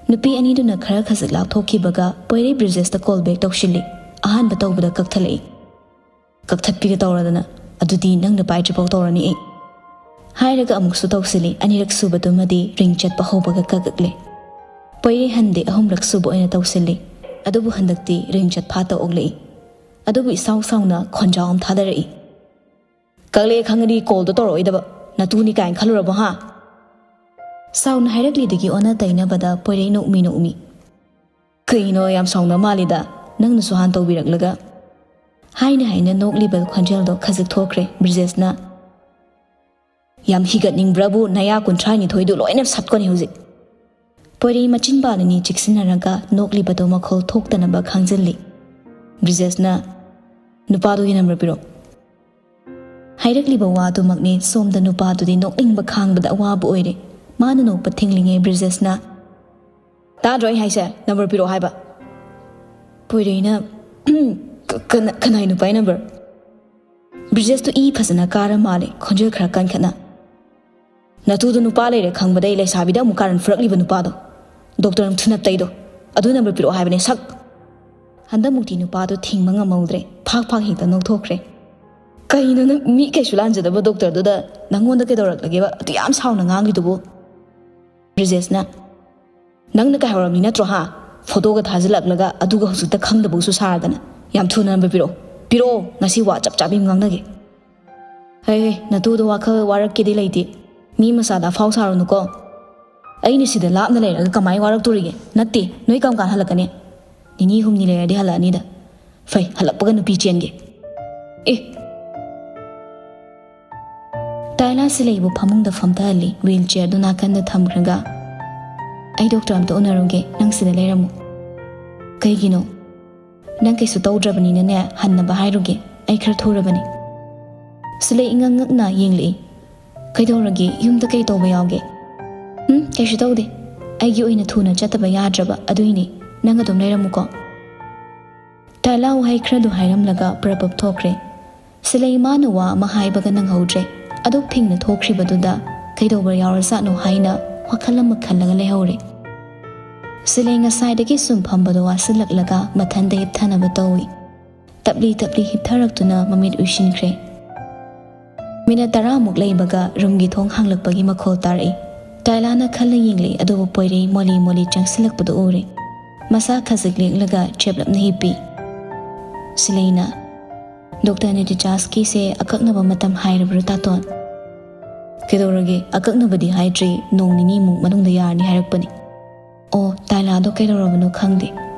ꯅꯨꯄꯤ ꯑꯅꯤꯗꯨꯅ ꯈꯔ ꯈꯖꯤꯛ ꯂꯥꯞꯊꯣꯛꯈꯤꯕꯒ ꯄꯣꯏꯔꯩ ꯕ꯭ꯔꯤꯖꯦꯁꯇ ꯀꯣꯜ ꯕꯦꯛ ꯇꯧꯁꯤꯜꯂꯤ꯫ ꯑꯍꯥꯟꯕ ꯇꯧꯕꯗ ꯀꯛꯊꯠꯂꯛꯏ꯫ "ꯀꯛꯊꯠꯄꯤꯒ ꯇꯧꯔꯗꯅ, ꯑꯗꯨꯗꯤ ꯅꯪꯅ ꯄꯥꯏꯗ꯭ꯔꯤꯐꯥꯎ ꯇꯧꯔꯅꯤ ꯑꯩ꯫" ꯍꯥꯏꯔꯒ ꯑꯃꯨꯛꯁꯨ ꯇꯧꯁꯤꯜꯂꯤ꯫ ꯑꯅꯤꯔꯛ ꯁꯨꯕꯗꯨꯃꯗꯤ ꯔꯤꯡ ꯆꯠꯄ ꯍꯧꯕꯒ ꯀꯛꯂꯛꯂꯦ꯫ ꯄꯣꯏꯔꯩ ꯍꯟꯗꯦ, ꯑꯍꯨꯝꯂꯛ ꯁꯨꯕ ꯑꯣꯏꯅ ꯇꯧꯁꯤꯜꯂꯤ꯫ ꯑꯗꯨꯕꯨ ꯍꯟꯗꯛꯇꯤ ꯔꯤꯡ ꯆꯠ ꯐꯥꯠꯇ ꯑꯣꯛꯂꯛꯏ꯫ ꯑꯗꯨꯕꯨ ꯏꯁꯥꯎ ꯁꯥꯎꯅ ꯈꯣꯟꯖꯥꯎ ꯑꯃ ꯊꯥꯗꯔꯛꯏ꯫ "ꯀꯛꯂꯛꯑꯦ ꯈꯪꯉꯗꯤ ꯀꯣꯜꯗꯣ ꯇꯧꯔꯛꯑꯣꯏꯗꯕ꯫ ꯅꯇꯨꯅꯤ ꯀꯥꯏꯅ ꯈꯜꯂꯨꯔꯕꯣ, ꯍꯥ?" ꯁꯥꯎꯅ ꯍꯥꯏꯔꯛꯂꯤꯗꯨꯒꯤ ꯑꯣꯟꯅ ꯇꯩꯅꯕꯗ ꯄꯣꯏꯔꯩ ꯅꯣꯛꯃꯤ ꯅꯣꯛꯃꯤ꯫ "ꯀꯩꯅꯣ, ꯌꯥꯝ ꯁꯥꯎꯅ ꯃꯥꯜꯂꯤꯗ? ꯅꯪꯅꯁꯨ ꯍꯥꯟ ꯇꯧꯕꯤꯔꯛꯂꯒ꯫" ꯍꯥꯏꯅ ꯍꯥꯏꯅ ꯅꯣꯛꯂꯤꯕ ꯈꯣꯟꯖꯦꯜꯗꯣ ꯈꯖꯤꯛ ꯊꯣꯛꯈ꯭ꯔꯦ꯫ ꯕ꯭ꯔꯤꯖꯦꯁꯅ, "ꯌꯥꯝ ꯍꯤꯒꯠꯅꯤꯡꯕ꯭ꯔꯕꯨ ꯅꯌꯥ ꯀꯨꯟꯊ꯭ꯔꯥꯅꯤꯊꯣꯏꯗꯨ ꯂꯣꯏꯅ ꯁꯠꯀꯅꯤ ꯍꯧꯖꯤꯛ꯫" ꯄꯣꯏꯔꯩ ꯃꯆꯤꯟ ꯄꯥꯜꯂꯅꯤ ꯆꯤꯛꯁꯤꯟꯅꯔꯒ ꯅꯣꯛꯂꯤꯕꯗꯣ ꯃꯈꯣꯜ ꯊꯣꯛꯇꯅꯕ ꯈꯥꯡꯖꯤꯜꯂꯤ꯫ ꯕ꯭ꯔꯤꯖꯦꯁꯅ, "ꯅꯨꯄꯥꯗꯨꯒꯤ ꯅꯝꯕꯔ ꯄꯤꯔꯛꯑꯣ꯫" ꯍꯥꯏꯔꯛꯂꯤꯕ ꯋꯥꯗꯨꯃꯛꯅꯤ꯫ ꯁꯣꯝꯗ ꯅꯨꯄꯥꯗꯨꯗꯤ ꯅꯣꯛꯅꯤꯡꯕ ꯈꯥꯡꯕꯗ ꯑꯋꯥꯕ ꯑꯣꯏꯔꯦ꯫ ꯃꯥꯅ ꯅꯣꯛꯄ ꯊꯤꯡꯂꯤꯉꯩ ꯕ꯭ꯔꯤꯖꯦꯁꯅ, "ꯇꯥꯗ꯭ꯔꯣ ꯑꯩ ꯍꯥꯏꯁꯦ? ꯅꯝꯕꯔ ꯄꯤꯔꯛꯑꯣ ꯍꯥꯏꯕ꯫" ꯄꯣꯏꯔꯩꯅ, "ꯎꯝ, ꯀ-, ꯀꯅꯥ-, ꯀꯅꯥꯏ ꯅꯨꯄꯥꯏ ꯅꯝꯕꯔ?" ꯕ꯭ꯔꯤꯖꯦꯁꯇꯨ ꯏ ꯐꯖꯅ ꯀꯥꯔ ꯃꯥꯜꯂꯦ, ꯈꯣꯟꯖꯦꯜ ꯈꯔ ꯀꯟꯈꯠꯅ, "ꯅꯇꯨꯗꯣ ꯅꯨꯄꯥ ꯂꯩꯔꯦ ꯈꯪꯕꯗꯩ ꯂꯩꯁꯥꯕꯤꯗ ꯑꯃꯨꯛ ꯀꯥꯔꯟ ꯐꯨꯔꯛꯂꯤꯕ ꯅꯨꯄꯥꯗꯣ, ꯗꯣꯛꯇꯔ ꯊꯨꯅꯞꯇꯩꯗꯣ, ꯑꯗꯨ ꯅꯝꯕꯔ ꯄꯤꯔꯛꯑꯣ ꯍꯥꯏꯕꯅꯦ, ꯁꯛ!" ꯍꯟꯗꯛꯃꯨꯛꯇꯤ ꯅꯨꯄꯥꯗꯣ ꯊꯤꯡꯕ ꯉꯝꯍꯧꯗ꯭ꯔꯦ, ꯐꯥꯛ ꯐꯥꯛ ꯍꯦꯛꯇ ꯅꯣꯛꯊꯣꯛꯈ꯭ꯔꯦ꯫ "ꯀꯩꯅꯣ ꯅꯪ, ꯃꯤ ꯀꯩꯁꯨ ꯂꯥꯟꯖꯗꯕ ꯗꯣꯛꯇꯔꯗꯨꯗ ꯅꯪꯉꯣꯟꯗ ꯀꯩꯗꯧꯔꯛꯂꯒꯦꯕ ꯑꯗꯨ ꯌꯥꯝ ꯁꯥꯎꯅ ꯉꯥꯡꯂꯤꯗꯨꯕꯨ?" ꯕ꯭ꯔꯤꯖꯦꯁꯅ, "ꯅꯪꯅ ꯀꯥꯏꯍꯧꯔꯝꯃꯤ ꯅꯠꯇ꯭ꯔꯣ, ꯍꯥ? ꯐꯣꯇꯣꯒ ꯊꯥꯖꯤꯜꯂꯛꯂꯒ ꯑꯗꯨꯒ ꯍꯧꯖꯤꯛꯇ ꯈꯪꯗꯕꯒꯁꯨ ꯁꯥꯔꯗꯅ꯫ ꯌꯥꯝ ꯊꯨꯅ ꯅꯝꯕꯔ ꯄꯤꯔꯛꯑꯣ꯫ ꯄꯤꯔꯛꯑꯣ, ꯉꯁꯤ ꯋꯥ ꯆꯞ ꯆꯥꯕꯤ ꯑꯃ ꯉꯥꯡꯅꯒꯦ꯫" "ꯍꯦ, ꯍꯦ, ꯅꯇꯨꯗꯣ ꯋꯥꯈꯜ ꯋꯥꯔꯛꯀꯦꯗꯤ ꯂꯩꯇꯦ꯫ ꯃꯤ ꯃꯆꯥꯗ ꯑꯐꯥꯎ ꯁꯥꯔꯨꯅꯨꯀꯣ꯫ ꯑꯩꯅ ꯁꯤꯗ ꯂꯥꯞꯅ ꯂꯩꯔꯒ ꯀꯃꯥꯏ ꯋꯥꯔꯛꯇꯣꯔꯤꯒꯦ? ꯅꯠꯇꯦ, ꯅꯣꯏ ꯀꯔꯝ ꯀꯥꯟ ꯍꯜꯂꯛꯀꯅꯤ? ꯅꯤꯅꯤ ꯍꯨꯝꯅꯤ ꯂꯩꯔꯗꯤ ꯍꯜꯂꯛꯑꯅꯤꯗ꯫ ꯐꯩ, ꯍꯜꯂꯛꯄꯒ ꯅꯨꯄꯤ ꯆꯦꯟꯒꯦ꯫" ꯑꯦ, ꯇꯥꯏꯂꯥ ꯁꯤꯂꯩꯕꯨ ꯐꯃꯨꯡꯗ ꯐꯝꯊꯍꯜꯂꯤ, ꯋꯤꯜ ꯆꯤꯌꯔꯗꯨ ꯅꯥꯀꯟꯗ ꯊꯝꯈ꯭ꯔꯒ꯫ "ꯑꯩ ꯗꯣꯛꯇꯔ ꯑꯝꯇ ꯎꯅꯔꯨꯒꯦ, ꯅꯪ ꯁꯤꯗ ꯂꯩꯔꯝꯃꯨ꯫" "ꯀꯩꯒꯤꯅꯣ?" "ꯅꯪ ꯀꯩꯁꯨ ꯇꯧꯗ꯭ꯔꯕꯅꯤꯅꯅꯦ, ꯍꯟꯅꯕ ꯍꯥꯏꯔꯨꯒꯦ, ꯑꯩ ꯈꯔ ꯊꯨꯔꯕꯅꯤ꯫" ꯁꯤꯂꯩ ꯏꯉꯛ ꯉꯛꯅ ꯌꯦꯡꯂꯛꯏ꯫ "ꯀꯩꯗꯧꯔꯒꯦ? ꯌꯨꯝꯗ ꯀꯩ ꯇꯧꯕ ꯌꯥꯎꯒꯦ?" "ꯎꯝ, ꯀꯩꯁꯨ ꯇꯧꯗꯦ꯫ ꯑꯩꯒꯤ ꯑꯣꯏꯅ ꯊꯨꯅ ꯆꯠꯇꯕ ꯌꯥꯗ꯭ꯔꯕ, ꯑꯗꯨꯏꯅꯦ꯫ ꯅꯪ ꯑꯗꯨꯝ ꯂꯩꯔꯝꯃꯨꯀꯣ꯫" ꯇꯥꯏꯂꯥ ꯋꯥꯍꯩ ꯈꯔꯗꯨ ꯍꯥꯏꯔꯝꯂꯒ ꯄ꯭ꯔꯞ ꯄ꯭ꯔꯞ ꯊꯣꯛꯈ꯭ꯔꯦ꯫ ꯁꯤꯂꯩ ꯃꯥꯅ ꯋꯥ ꯑꯃ ꯍꯥꯏꯕꯒ ꯅꯪꯍꯧꯗ꯭ꯔꯦ꯫ ꯑꯗꯨꯛ ꯊꯤꯡꯅ ꯊꯣꯛꯈ꯭ꯔꯤꯕꯗꯨꯗ ꯀꯩꯗꯧꯕ ꯌꯥꯎꯔꯖꯥꯠꯅꯣ ꯍꯥꯏꯅ ꯋꯥꯈꯜ ꯑꯃ ꯈꯜꯂꯒ ꯂꯩꯍꯧꯔꯦ꯫ ꯁꯤꯂꯩ ꯉꯁꯥꯏꯗꯒꯤ ꯁꯨꯝ ꯐꯝꯕꯗꯣ ꯋꯥꯁꯤꯜꯂꯛꯂꯒ ꯃꯊꯟꯗ ꯍꯤꯞꯊꯅꯕ ꯇꯧꯏ꯫ ꯇꯞꯂꯤ ꯇꯞꯂꯤ ꯍꯤꯞꯊꯔꯛꯇꯨꯅ ꯃꯃꯤꯠ ꯎꯏꯁꯤꯟꯈ꯭ꯔꯦ꯫ ꯃꯤꯅꯠ ꯇꯔꯥꯃꯨꯛ ꯂꯩꯕꯒ ꯔꯨꯝꯒꯤ ꯊꯣꯡ ꯍꯥꯡꯂꯛꯄꯒꯤ ꯃꯈꯣꯜ ꯇꯥꯔꯛꯏ꯫ ꯇꯥꯏꯂꯥꯅ ꯈꯜꯂ ꯌꯦꯡꯂꯛꯏ, ꯑꯗꯨꯕꯨ ꯄꯣꯏꯔꯩ ꯃꯣꯂꯤ ꯃꯣꯂꯤ ꯆꯪꯁꯤꯜꯂꯛꯄꯗꯨ ꯎꯔꯦ꯫ ꯃꯁꯥ ꯈꯖꯤꯛ ꯂꯦꯡꯂꯒ ꯆꯦꯞꯂꯞꯅ ꯍꯤꯞꯄꯤ꯫ ꯁꯤꯂꯩꯅ, "ꯗꯣꯛꯇꯔꯅ ꯗꯤꯆꯥꯔꯖꯀꯤꯁꯦ ꯑꯀꯛꯅꯕ ꯃꯇꯝ ꯍꯥꯏꯔꯕ꯭ꯔꯣ, ꯇꯥꯇꯣꯟ?" "ꯀꯩꯗꯧꯔꯒꯦ? ꯑꯀꯛꯅꯕꯗꯤ ꯍꯥꯏꯗ꯭ꯔꯤ, ꯅꯣꯡ ꯅꯤꯅꯤꯃꯨꯛ ꯃꯅꯨꯡꯗ ꯌꯥꯔꯅꯤ ꯍꯥꯏꯔꯛꯄꯅꯤ꯫" "ꯑꯣ, ꯇꯥꯏꯂꯥꯗꯣ ꯀꯩꯗꯧꯔꯕꯅꯣ ꯈꯪꯗꯦ,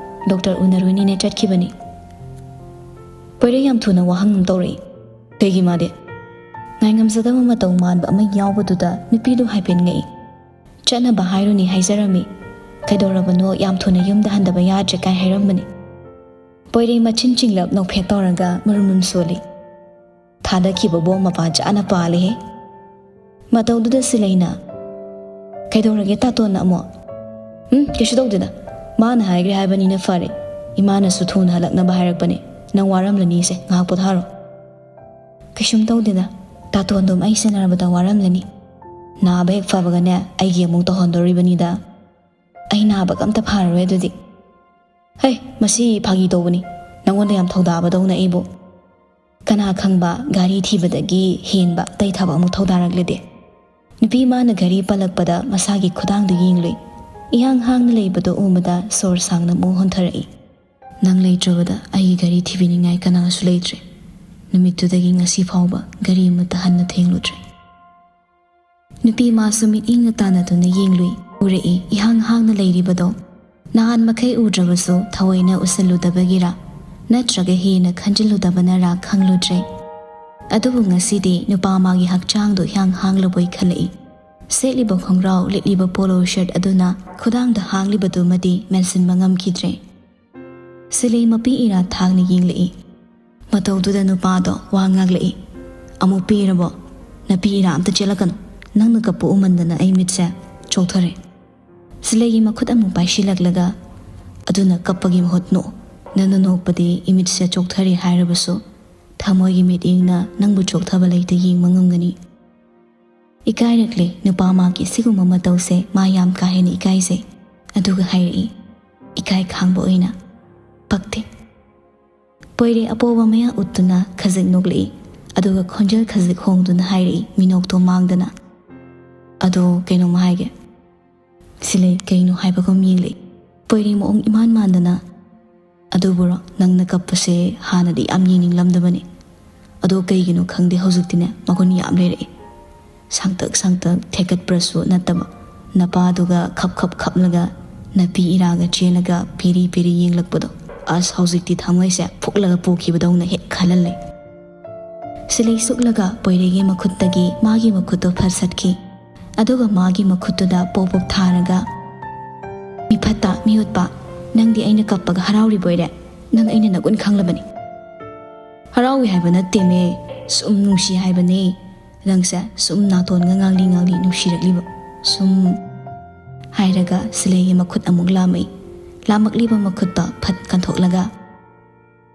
ꯗꯣꯛꯇꯔ ꯎꯅꯔꯨꯅꯤꯅ ꯆꯠꯈꯤꯕꯅꯤ꯫" ꯄꯣꯏꯔꯩ ꯌꯥꯝ ꯊꯨꯅ ꯋꯥꯍꯪ ꯑꯃ ꯇꯧꯔꯛꯏ꯫ "ꯀꯩꯒꯤ ꯃꯥꯗꯤ?" ꯉꯥꯏꯉꯝꯖꯗꯕ ꯃꯇꯧ ꯃꯥꯟꯕ ꯑꯃ ꯌꯥꯎꯕꯗꯨꯗ ꯅꯨꯄꯤꯗꯨ ꯍꯥꯏꯐꯦꯠ ꯉꯛꯏ꯫ "ꯆꯠꯅꯕ ꯍꯥꯏꯔꯨꯅꯤ ꯍꯥꯏꯖꯔꯝꯃꯤ꯫ ꯀꯩꯗꯧꯔꯕꯅꯣ, ꯌꯥꯝ ꯊꯨꯅ ꯌꯨꯝꯗ ꯍꯟꯗꯕ ꯌꯥꯗ꯭ꯔꯦ ꯀꯥꯏ ꯍꯥꯏꯔꯝꯕꯅꯤ꯫" ꯄꯣꯏꯔꯩ ꯃꯆꯤꯟ ꯆꯤꯡꯂꯞ ꯅꯣꯛꯐꯦꯠ ꯇꯧꯔꯒ ꯃꯔꯨꯝ ꯃꯔꯨꯝ ꯁꯣꯜꯂꯤ꯫ "ꯊꯥꯗꯈꯤꯕ ꯕꯣꯝ ꯃꯄꯥ ꯆꯥꯅ ꯄꯥꯜꯂꯤꯍꯦ꯫" ꯃꯇꯧꯗꯨꯗ ꯁꯤꯂꯩꯅ, "ꯀꯩꯗꯧꯔꯒꯦ ꯇꯥꯇꯣꯟꯅ ꯑꯃꯨꯛ?" "ꯎꯝ, ꯀꯩꯁꯨ ꯇꯧꯗꯦꯗ꯫ ꯃꯥꯅ ꯍꯥꯏꯈ꯭ꯔꯦ ꯍꯥꯏꯕꯅꯤꯅ ꯐꯔꯦ꯫ ꯏꯃꯥꯅꯁꯨ ꯊꯨꯅ ꯍꯜꯂꯛꯅꯕ ꯍꯥꯏꯔꯛꯄꯅꯦ꯫ ꯅꯪ ꯋꯥꯔꯝꯂꯅꯤꯁꯦ, ꯉꯥꯏꯍꯥꯛ ꯄꯣꯊꯥꯔꯣ꯫" "ꯀꯩꯁꯨꯝ ꯇꯧꯗꯦꯗ꯫ ꯇꯥꯇꯣꯟꯗꯨꯝ ꯑꯩ ꯁꯦꯟꯅꯕꯗ ꯋꯥꯔꯝꯂꯅꯤ꯫ ꯅꯥꯕ ꯍꯦꯛ ꯐꯕꯒꯅꯦ, ꯑꯩꯒꯤ ꯑꯃꯨꯛ ꯇꯧꯍꯟꯗꯣꯔꯤꯕꯅꯤꯗ꯫ ꯑꯩ ꯅꯥꯕꯒ ꯑꯝꯇ ꯐꯔꯔꯣꯏ ꯑꯗꯨꯗꯤ꯫" "ꯍꯩ, ꯃꯁꯤ ꯐꯥꯒꯤ ꯇꯧꯕꯅꯤ꯫ ꯅꯪꯉꯣꯟꯗ ꯌꯥꯝ ꯊꯧꯗꯥꯕꯗꯧꯅ ꯑꯩꯕꯨ꯫ ꯀꯅꯥ ꯈꯪꯕ, ꯒꯥꯔꯤ ꯊꯤꯕꯗꯒꯤ ꯍꯦꯟꯕ ꯑꯇꯩ ꯊꯕꯛ ꯑꯃꯨꯛ ꯊꯧꯗꯥꯔꯛꯂꯗꯤ?" ꯅꯨꯄꯤ ꯃꯥꯅ ꯒꯥꯔꯤ ꯄꯜꯂꯛꯄꯗ ꯃꯁꯥꯒꯤ ꯈꯨꯗꯥꯡꯗꯨ ꯌꯦꯡꯂꯨꯏ꯫ ꯏꯍꯥꯡ ꯍꯥꯡꯅ ꯂꯩꯕꯗꯨ ꯎꯕꯗ ꯁꯣꯔ ꯁꯥꯡꯅ ꯑꯃꯨꯛ ꯍꯣꯟꯊꯔꯛꯏ꯫ "ꯅꯪ ꯂꯩꯇ꯭ꯔꯕꯗ ꯑꯩꯒꯤ ꯒꯥꯔꯤ ꯊꯤꯕꯤꯅꯤꯡꯉꯥꯏ ꯀꯅꯥꯁꯨ ꯂꯩꯇ꯭ꯔꯦ꯫ ꯅꯨꯃꯤꯠꯇꯨꯗꯒꯤ ꯉꯁꯤ ꯐꯥꯎꯕ ꯒꯥꯔꯤ ꯑꯃꯠꯇ ꯍꯟꯅ ꯊꯦꯡꯂꯨꯗ꯭ꯔꯦ꯫" ꯅꯨꯄꯤ ꯃꯥꯁꯨ ꯃꯤꯠꯌꯦꯡꯅ ꯇꯥꯟꯅꯗꯨꯅ ꯌꯦꯡꯂꯨꯏ꯫ ꯎꯔꯛꯏ, ꯏꯍꯥꯡ ꯍꯥꯡꯅ ꯂꯩꯔꯤꯕꯗꯣ꯫ ꯅꯍꯥꯟ ꯃꯈꯩ ꯎꯗ꯭ꯔꯕꯁꯨ ꯊꯑꯣꯏꯅ ꯎꯁꯜꯂꯨꯗꯕꯒꯤꯔꯥ, ꯅꯠꯇ꯭ꯔꯒ ꯍꯦꯟꯅ ꯈꯟꯖꯤꯜꯂꯨꯗꯕꯅꯔꯥ ꯈꯪꯂꯨꯗ꯭ꯔꯦ꯫ ꯑꯗꯨꯕꯨ ꯉꯁꯤꯗꯤ ꯅꯨꯄꯥ ꯃꯥꯒꯤ ꯍꯛꯆꯥꯡꯗꯣ ꯏꯍꯥꯡ ꯍꯥꯡꯂꯕꯣꯏ ꯈꯜꯂꯛꯏ꯫ ꯁꯦꯠꯂꯤꯕ ꯈꯣꯡꯒ꯭ꯔꯥꯎ, ꯂꯤꯠꯂꯤꯕ ꯄꯣꯂꯣ ꯁꯔꯠ ꯑꯗꯨꯅ ꯈꯨꯗꯥꯡꯗ ꯍꯥꯡꯂꯤꯕꯗꯨꯃꯗꯤ ꯃꯦꯟꯁꯤꯟꯕ ꯉꯝꯈꯤꯗ꯭ꯔꯦ꯫ ꯁꯤꯂꯩ ꯃꯄꯤ ꯏꯔꯥ ꯊꯥꯡꯅ ꯌꯦꯡꯂꯛꯏ꯫ ꯃꯇꯧꯗꯨꯗ ꯅꯨꯄꯥꯗꯣ ꯋꯥ ꯉꯥꯡꯂꯛꯏ, "ꯑꯃꯨꯛ ꯄꯤꯔꯕꯣ? ꯅꯄꯤ ꯏꯔꯥ ꯑꯝꯇ ꯆꯦꯜꯂꯛꯀꯅꯨ꯫ ꯅꯪꯅ ꯀꯞꯄ ꯎꯃꯟꯗꯅ ꯑꯩ ꯃꯤꯠꯁꯦ ꯆꯣꯛꯊꯔꯦ꯫" ꯁꯤꯂꯩꯒꯤ ꯃꯈꯨꯠ ꯑꯃꯨꯛ ꯄꯥꯏꯁꯤꯜꯂꯛꯂꯒ, "ꯑꯗꯨꯅ ꯀꯞꯄꯒꯤ ꯃꯍꯨꯠ ꯅꯣꯛꯎ꯫ ꯅꯪꯅ ꯅꯣꯛꯄꯗꯤ ꯏꯃꯤꯠꯁꯦ ꯆꯣꯛꯊꯔꯦ ꯍꯥꯏꯔꯕꯁꯨ ꯊꯃꯣꯏꯒꯤ ꯃꯤꯠꯌꯦꯡꯅ ꯅꯪꯕꯨ ꯆꯣꯛꯊꯕ ꯂꯩꯇ ꯌꯦꯡꯕ ꯉꯝꯒꯅꯤ꯫" ꯏꯀꯥꯏꯔꯛꯂꯦ ꯅꯨꯄꯥ ꯃꯥꯒꯤ ꯁꯤꯒꯨꯝꯕ ꯃꯇꯧꯁꯦ꯫ ꯃꯥ ꯌꯥꯝ ꯀꯥ ꯍꯦꯟꯅ ꯏꯀꯥꯏꯖꯩ꯫ ꯑꯗꯨꯒ ꯍꯥꯏꯔꯛꯏ, ꯏꯀꯥꯏ ꯈꯥꯡꯕ ꯑꯣꯏꯅ, "ꯄꯛꯇꯦ꯫" ꯄꯣꯏꯔꯦ ꯑꯄꯣꯕ ꯃꯌꯥ ꯎꯠꯇꯨꯅ ꯈꯖꯤꯛ ꯅꯣꯛꯂꯛꯏ꯫ ꯑꯗꯨꯒ ꯈꯣꯟꯖꯦꯜ ꯈꯖꯤꯛ ꯍꯣꯡꯗꯨꯅ ꯍꯥꯏꯔꯛꯏ, ꯃꯤꯅꯣꯛꯇꯣ ꯃꯥꯡꯗꯅ, "ꯑꯗꯣ ꯀꯩꯅꯣꯝꯃ ꯍꯥꯏꯒꯦ꯫" ꯁꯤꯂꯩ ꯀꯩꯅꯣ ꯍꯥꯏꯕꯒꯨꯝ ꯌꯦꯡꯂꯛꯏ꯫ ꯄꯣꯏꯔꯦ ꯃꯑꯣꯡ ꯏꯃꯥꯟ ꯃꯥꯟꯗꯅ, "ꯑꯗꯨꯕꯨꯔꯣ, ꯅꯪꯅ ꯀꯞꯄꯁꯦ ꯍꯥꯟꯅꯗꯤ ꯌꯥꯝ ꯌꯦꯡꯅꯤꯡꯂꯝꯗꯕꯅꯤ꯫ ꯑꯗꯣ ꯀꯩꯒꯤꯅꯣ ꯈꯪꯗꯦ, ꯍꯧꯖꯤꯛꯇꯤꯅꯦ ꯃꯒꯨꯟ ꯌꯥꯝ ꯂꯩꯔꯛꯑꯦ꯫" ꯁꯥꯡꯇꯛ ꯁꯥꯡꯇꯛ ꯊꯦꯛꯀꯠꯄ꯭ꯔꯁꯨ ꯅꯠꯇꯕ, ꯅꯄꯥꯗꯨꯒ ꯈꯞ ꯈꯞ ꯈꯞꯂꯒ ꯅꯄꯤ ꯏꯔꯥꯒ ꯆꯦꯜꯂꯒ ꯄꯤꯔꯤ ꯄꯤꯔꯤ ꯌꯦꯡꯂꯛꯄꯗꯣ, ꯑꯁ, ꯍꯧꯖꯤꯛꯇꯤ ꯊꯃꯣꯏꯁꯦ ꯐꯨꯛꯂꯒ ꯄꯨꯈꯤꯕꯗꯧꯅ ꯍꯦꯛ ꯈꯜꯍꯜꯂꯦ꯫ ꯁꯤꯂꯩ ꯁꯨꯛꯂꯒ ꯄꯣꯏꯔꯩꯒꯤ ꯃꯈꯨꯠꯇꯒꯤ ꯃꯥꯒꯤ ꯃꯈꯨꯠꯇꯣ ꯐꯠ ꯁꯠꯈꯤ꯫ ꯑꯗꯨꯒ ꯃꯥꯒꯤ ꯃꯈꯨꯠꯇꯨꯗ ꯄꯣꯞ ꯄꯣꯞ ꯊꯥꯔꯒ, "ꯃꯤ ꯐꯠꯇ, ꯃꯤ ꯎꯠꯄ, ꯅꯪꯗꯤ ꯑꯩꯅ ꯀꯞꯄꯒ ꯍꯔꯥꯎꯔꯤꯕꯣꯏꯔꯦ? ꯅꯪ ꯑꯩꯅ ꯅꯒꯨꯟ ꯈꯪꯂꯕꯅꯤ꯫" "ꯍꯔꯥꯎꯏ ꯍꯥꯏꯕ ꯅꯠꯇꯦꯃꯦ, ꯁꯨꯝ ꯅꯨꯡꯁꯤ ꯍꯥꯏꯕꯅꯦ꯫ ꯅꯪꯁꯦ ꯁꯨꯝ ꯅꯥꯇꯣꯟꯒ ꯉꯥꯡꯂꯤ ꯉꯥꯡꯂꯤ ꯅꯨꯡꯁꯤꯔꯛꯂꯤꯕ, ꯁꯨꯝ꯫" ꯍꯥꯏꯔꯒ ꯁꯤꯂꯩꯒꯤ ꯃꯈꯨꯠ ꯑꯃꯨꯛ ꯂꯥꯝꯃꯛꯏ꯫ ꯂꯥꯝꯃꯛꯂꯤꯕ ꯃꯈꯨꯠꯇꯣ ꯐꯠ ꯀꯟꯊꯣꯛꯂꯒ,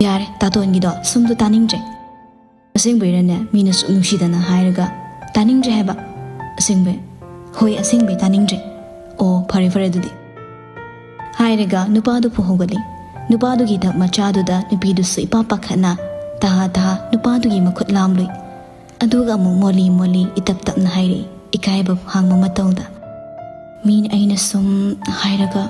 "ꯌꯥꯔꯦ, ꯇꯥꯇꯣꯟꯒꯤꯗꯣ ꯁꯨꯝꯗꯣ ꯇꯥꯅꯤꯡꯗ꯭ꯔꯦ꯫ ꯑꯁꯦꯡꯕꯩꯔꯅꯦ? ꯃꯤꯅ ꯁꯨꯛ ꯅꯨꯡꯁꯤꯗꯅ ꯍꯥꯏꯔꯒ ꯇꯥꯅꯤꯡꯗ꯭ꯔꯦ ꯍꯥꯏꯕ꯫ ꯑꯁꯦꯡꯕꯩ?" "ꯍꯣꯏ, ꯑꯁꯦꯡꯕꯩ ꯇꯥꯅꯤꯡꯗ꯭ꯔꯦ꯫" "ꯑꯣ, ꯐꯔꯦ ꯐꯔꯦ ꯑꯗꯨꯗꯤ꯫" ꯍꯥꯏꯔꯒ ꯅꯨꯄꯥꯗꯨ ꯐꯨꯍꯧꯒꯠꯂꯤ꯫ ꯅꯨꯄꯥꯗꯨꯒꯤ ꯙꯛ ꯃꯆꯥꯗꯨꯗ ꯅꯨꯄꯤꯗꯨꯁꯨ ꯏꯄꯥ ꯄꯥꯈꯠꯅ ꯇꯍꯥ ꯇꯍꯥ ꯅꯨꯄꯥꯗꯨꯒꯤ ꯃꯈꯨꯠ ꯂꯥꯝꯂꯨꯏ꯫ ꯑꯗꯨꯒ ꯑꯃꯨꯛ ꯃꯣꯂꯤ ꯃꯣꯂꯤ ꯏꯇꯞ ꯇꯞꯅ ꯍꯥꯏꯔꯛꯏ, ꯏꯀꯥꯏꯕ ꯍꯥꯡꯕ ꯃꯇꯧꯗ, "ꯃꯤꯅ ꯑꯩꯅ ꯁꯨꯝ ꯍꯥꯏꯔꯒ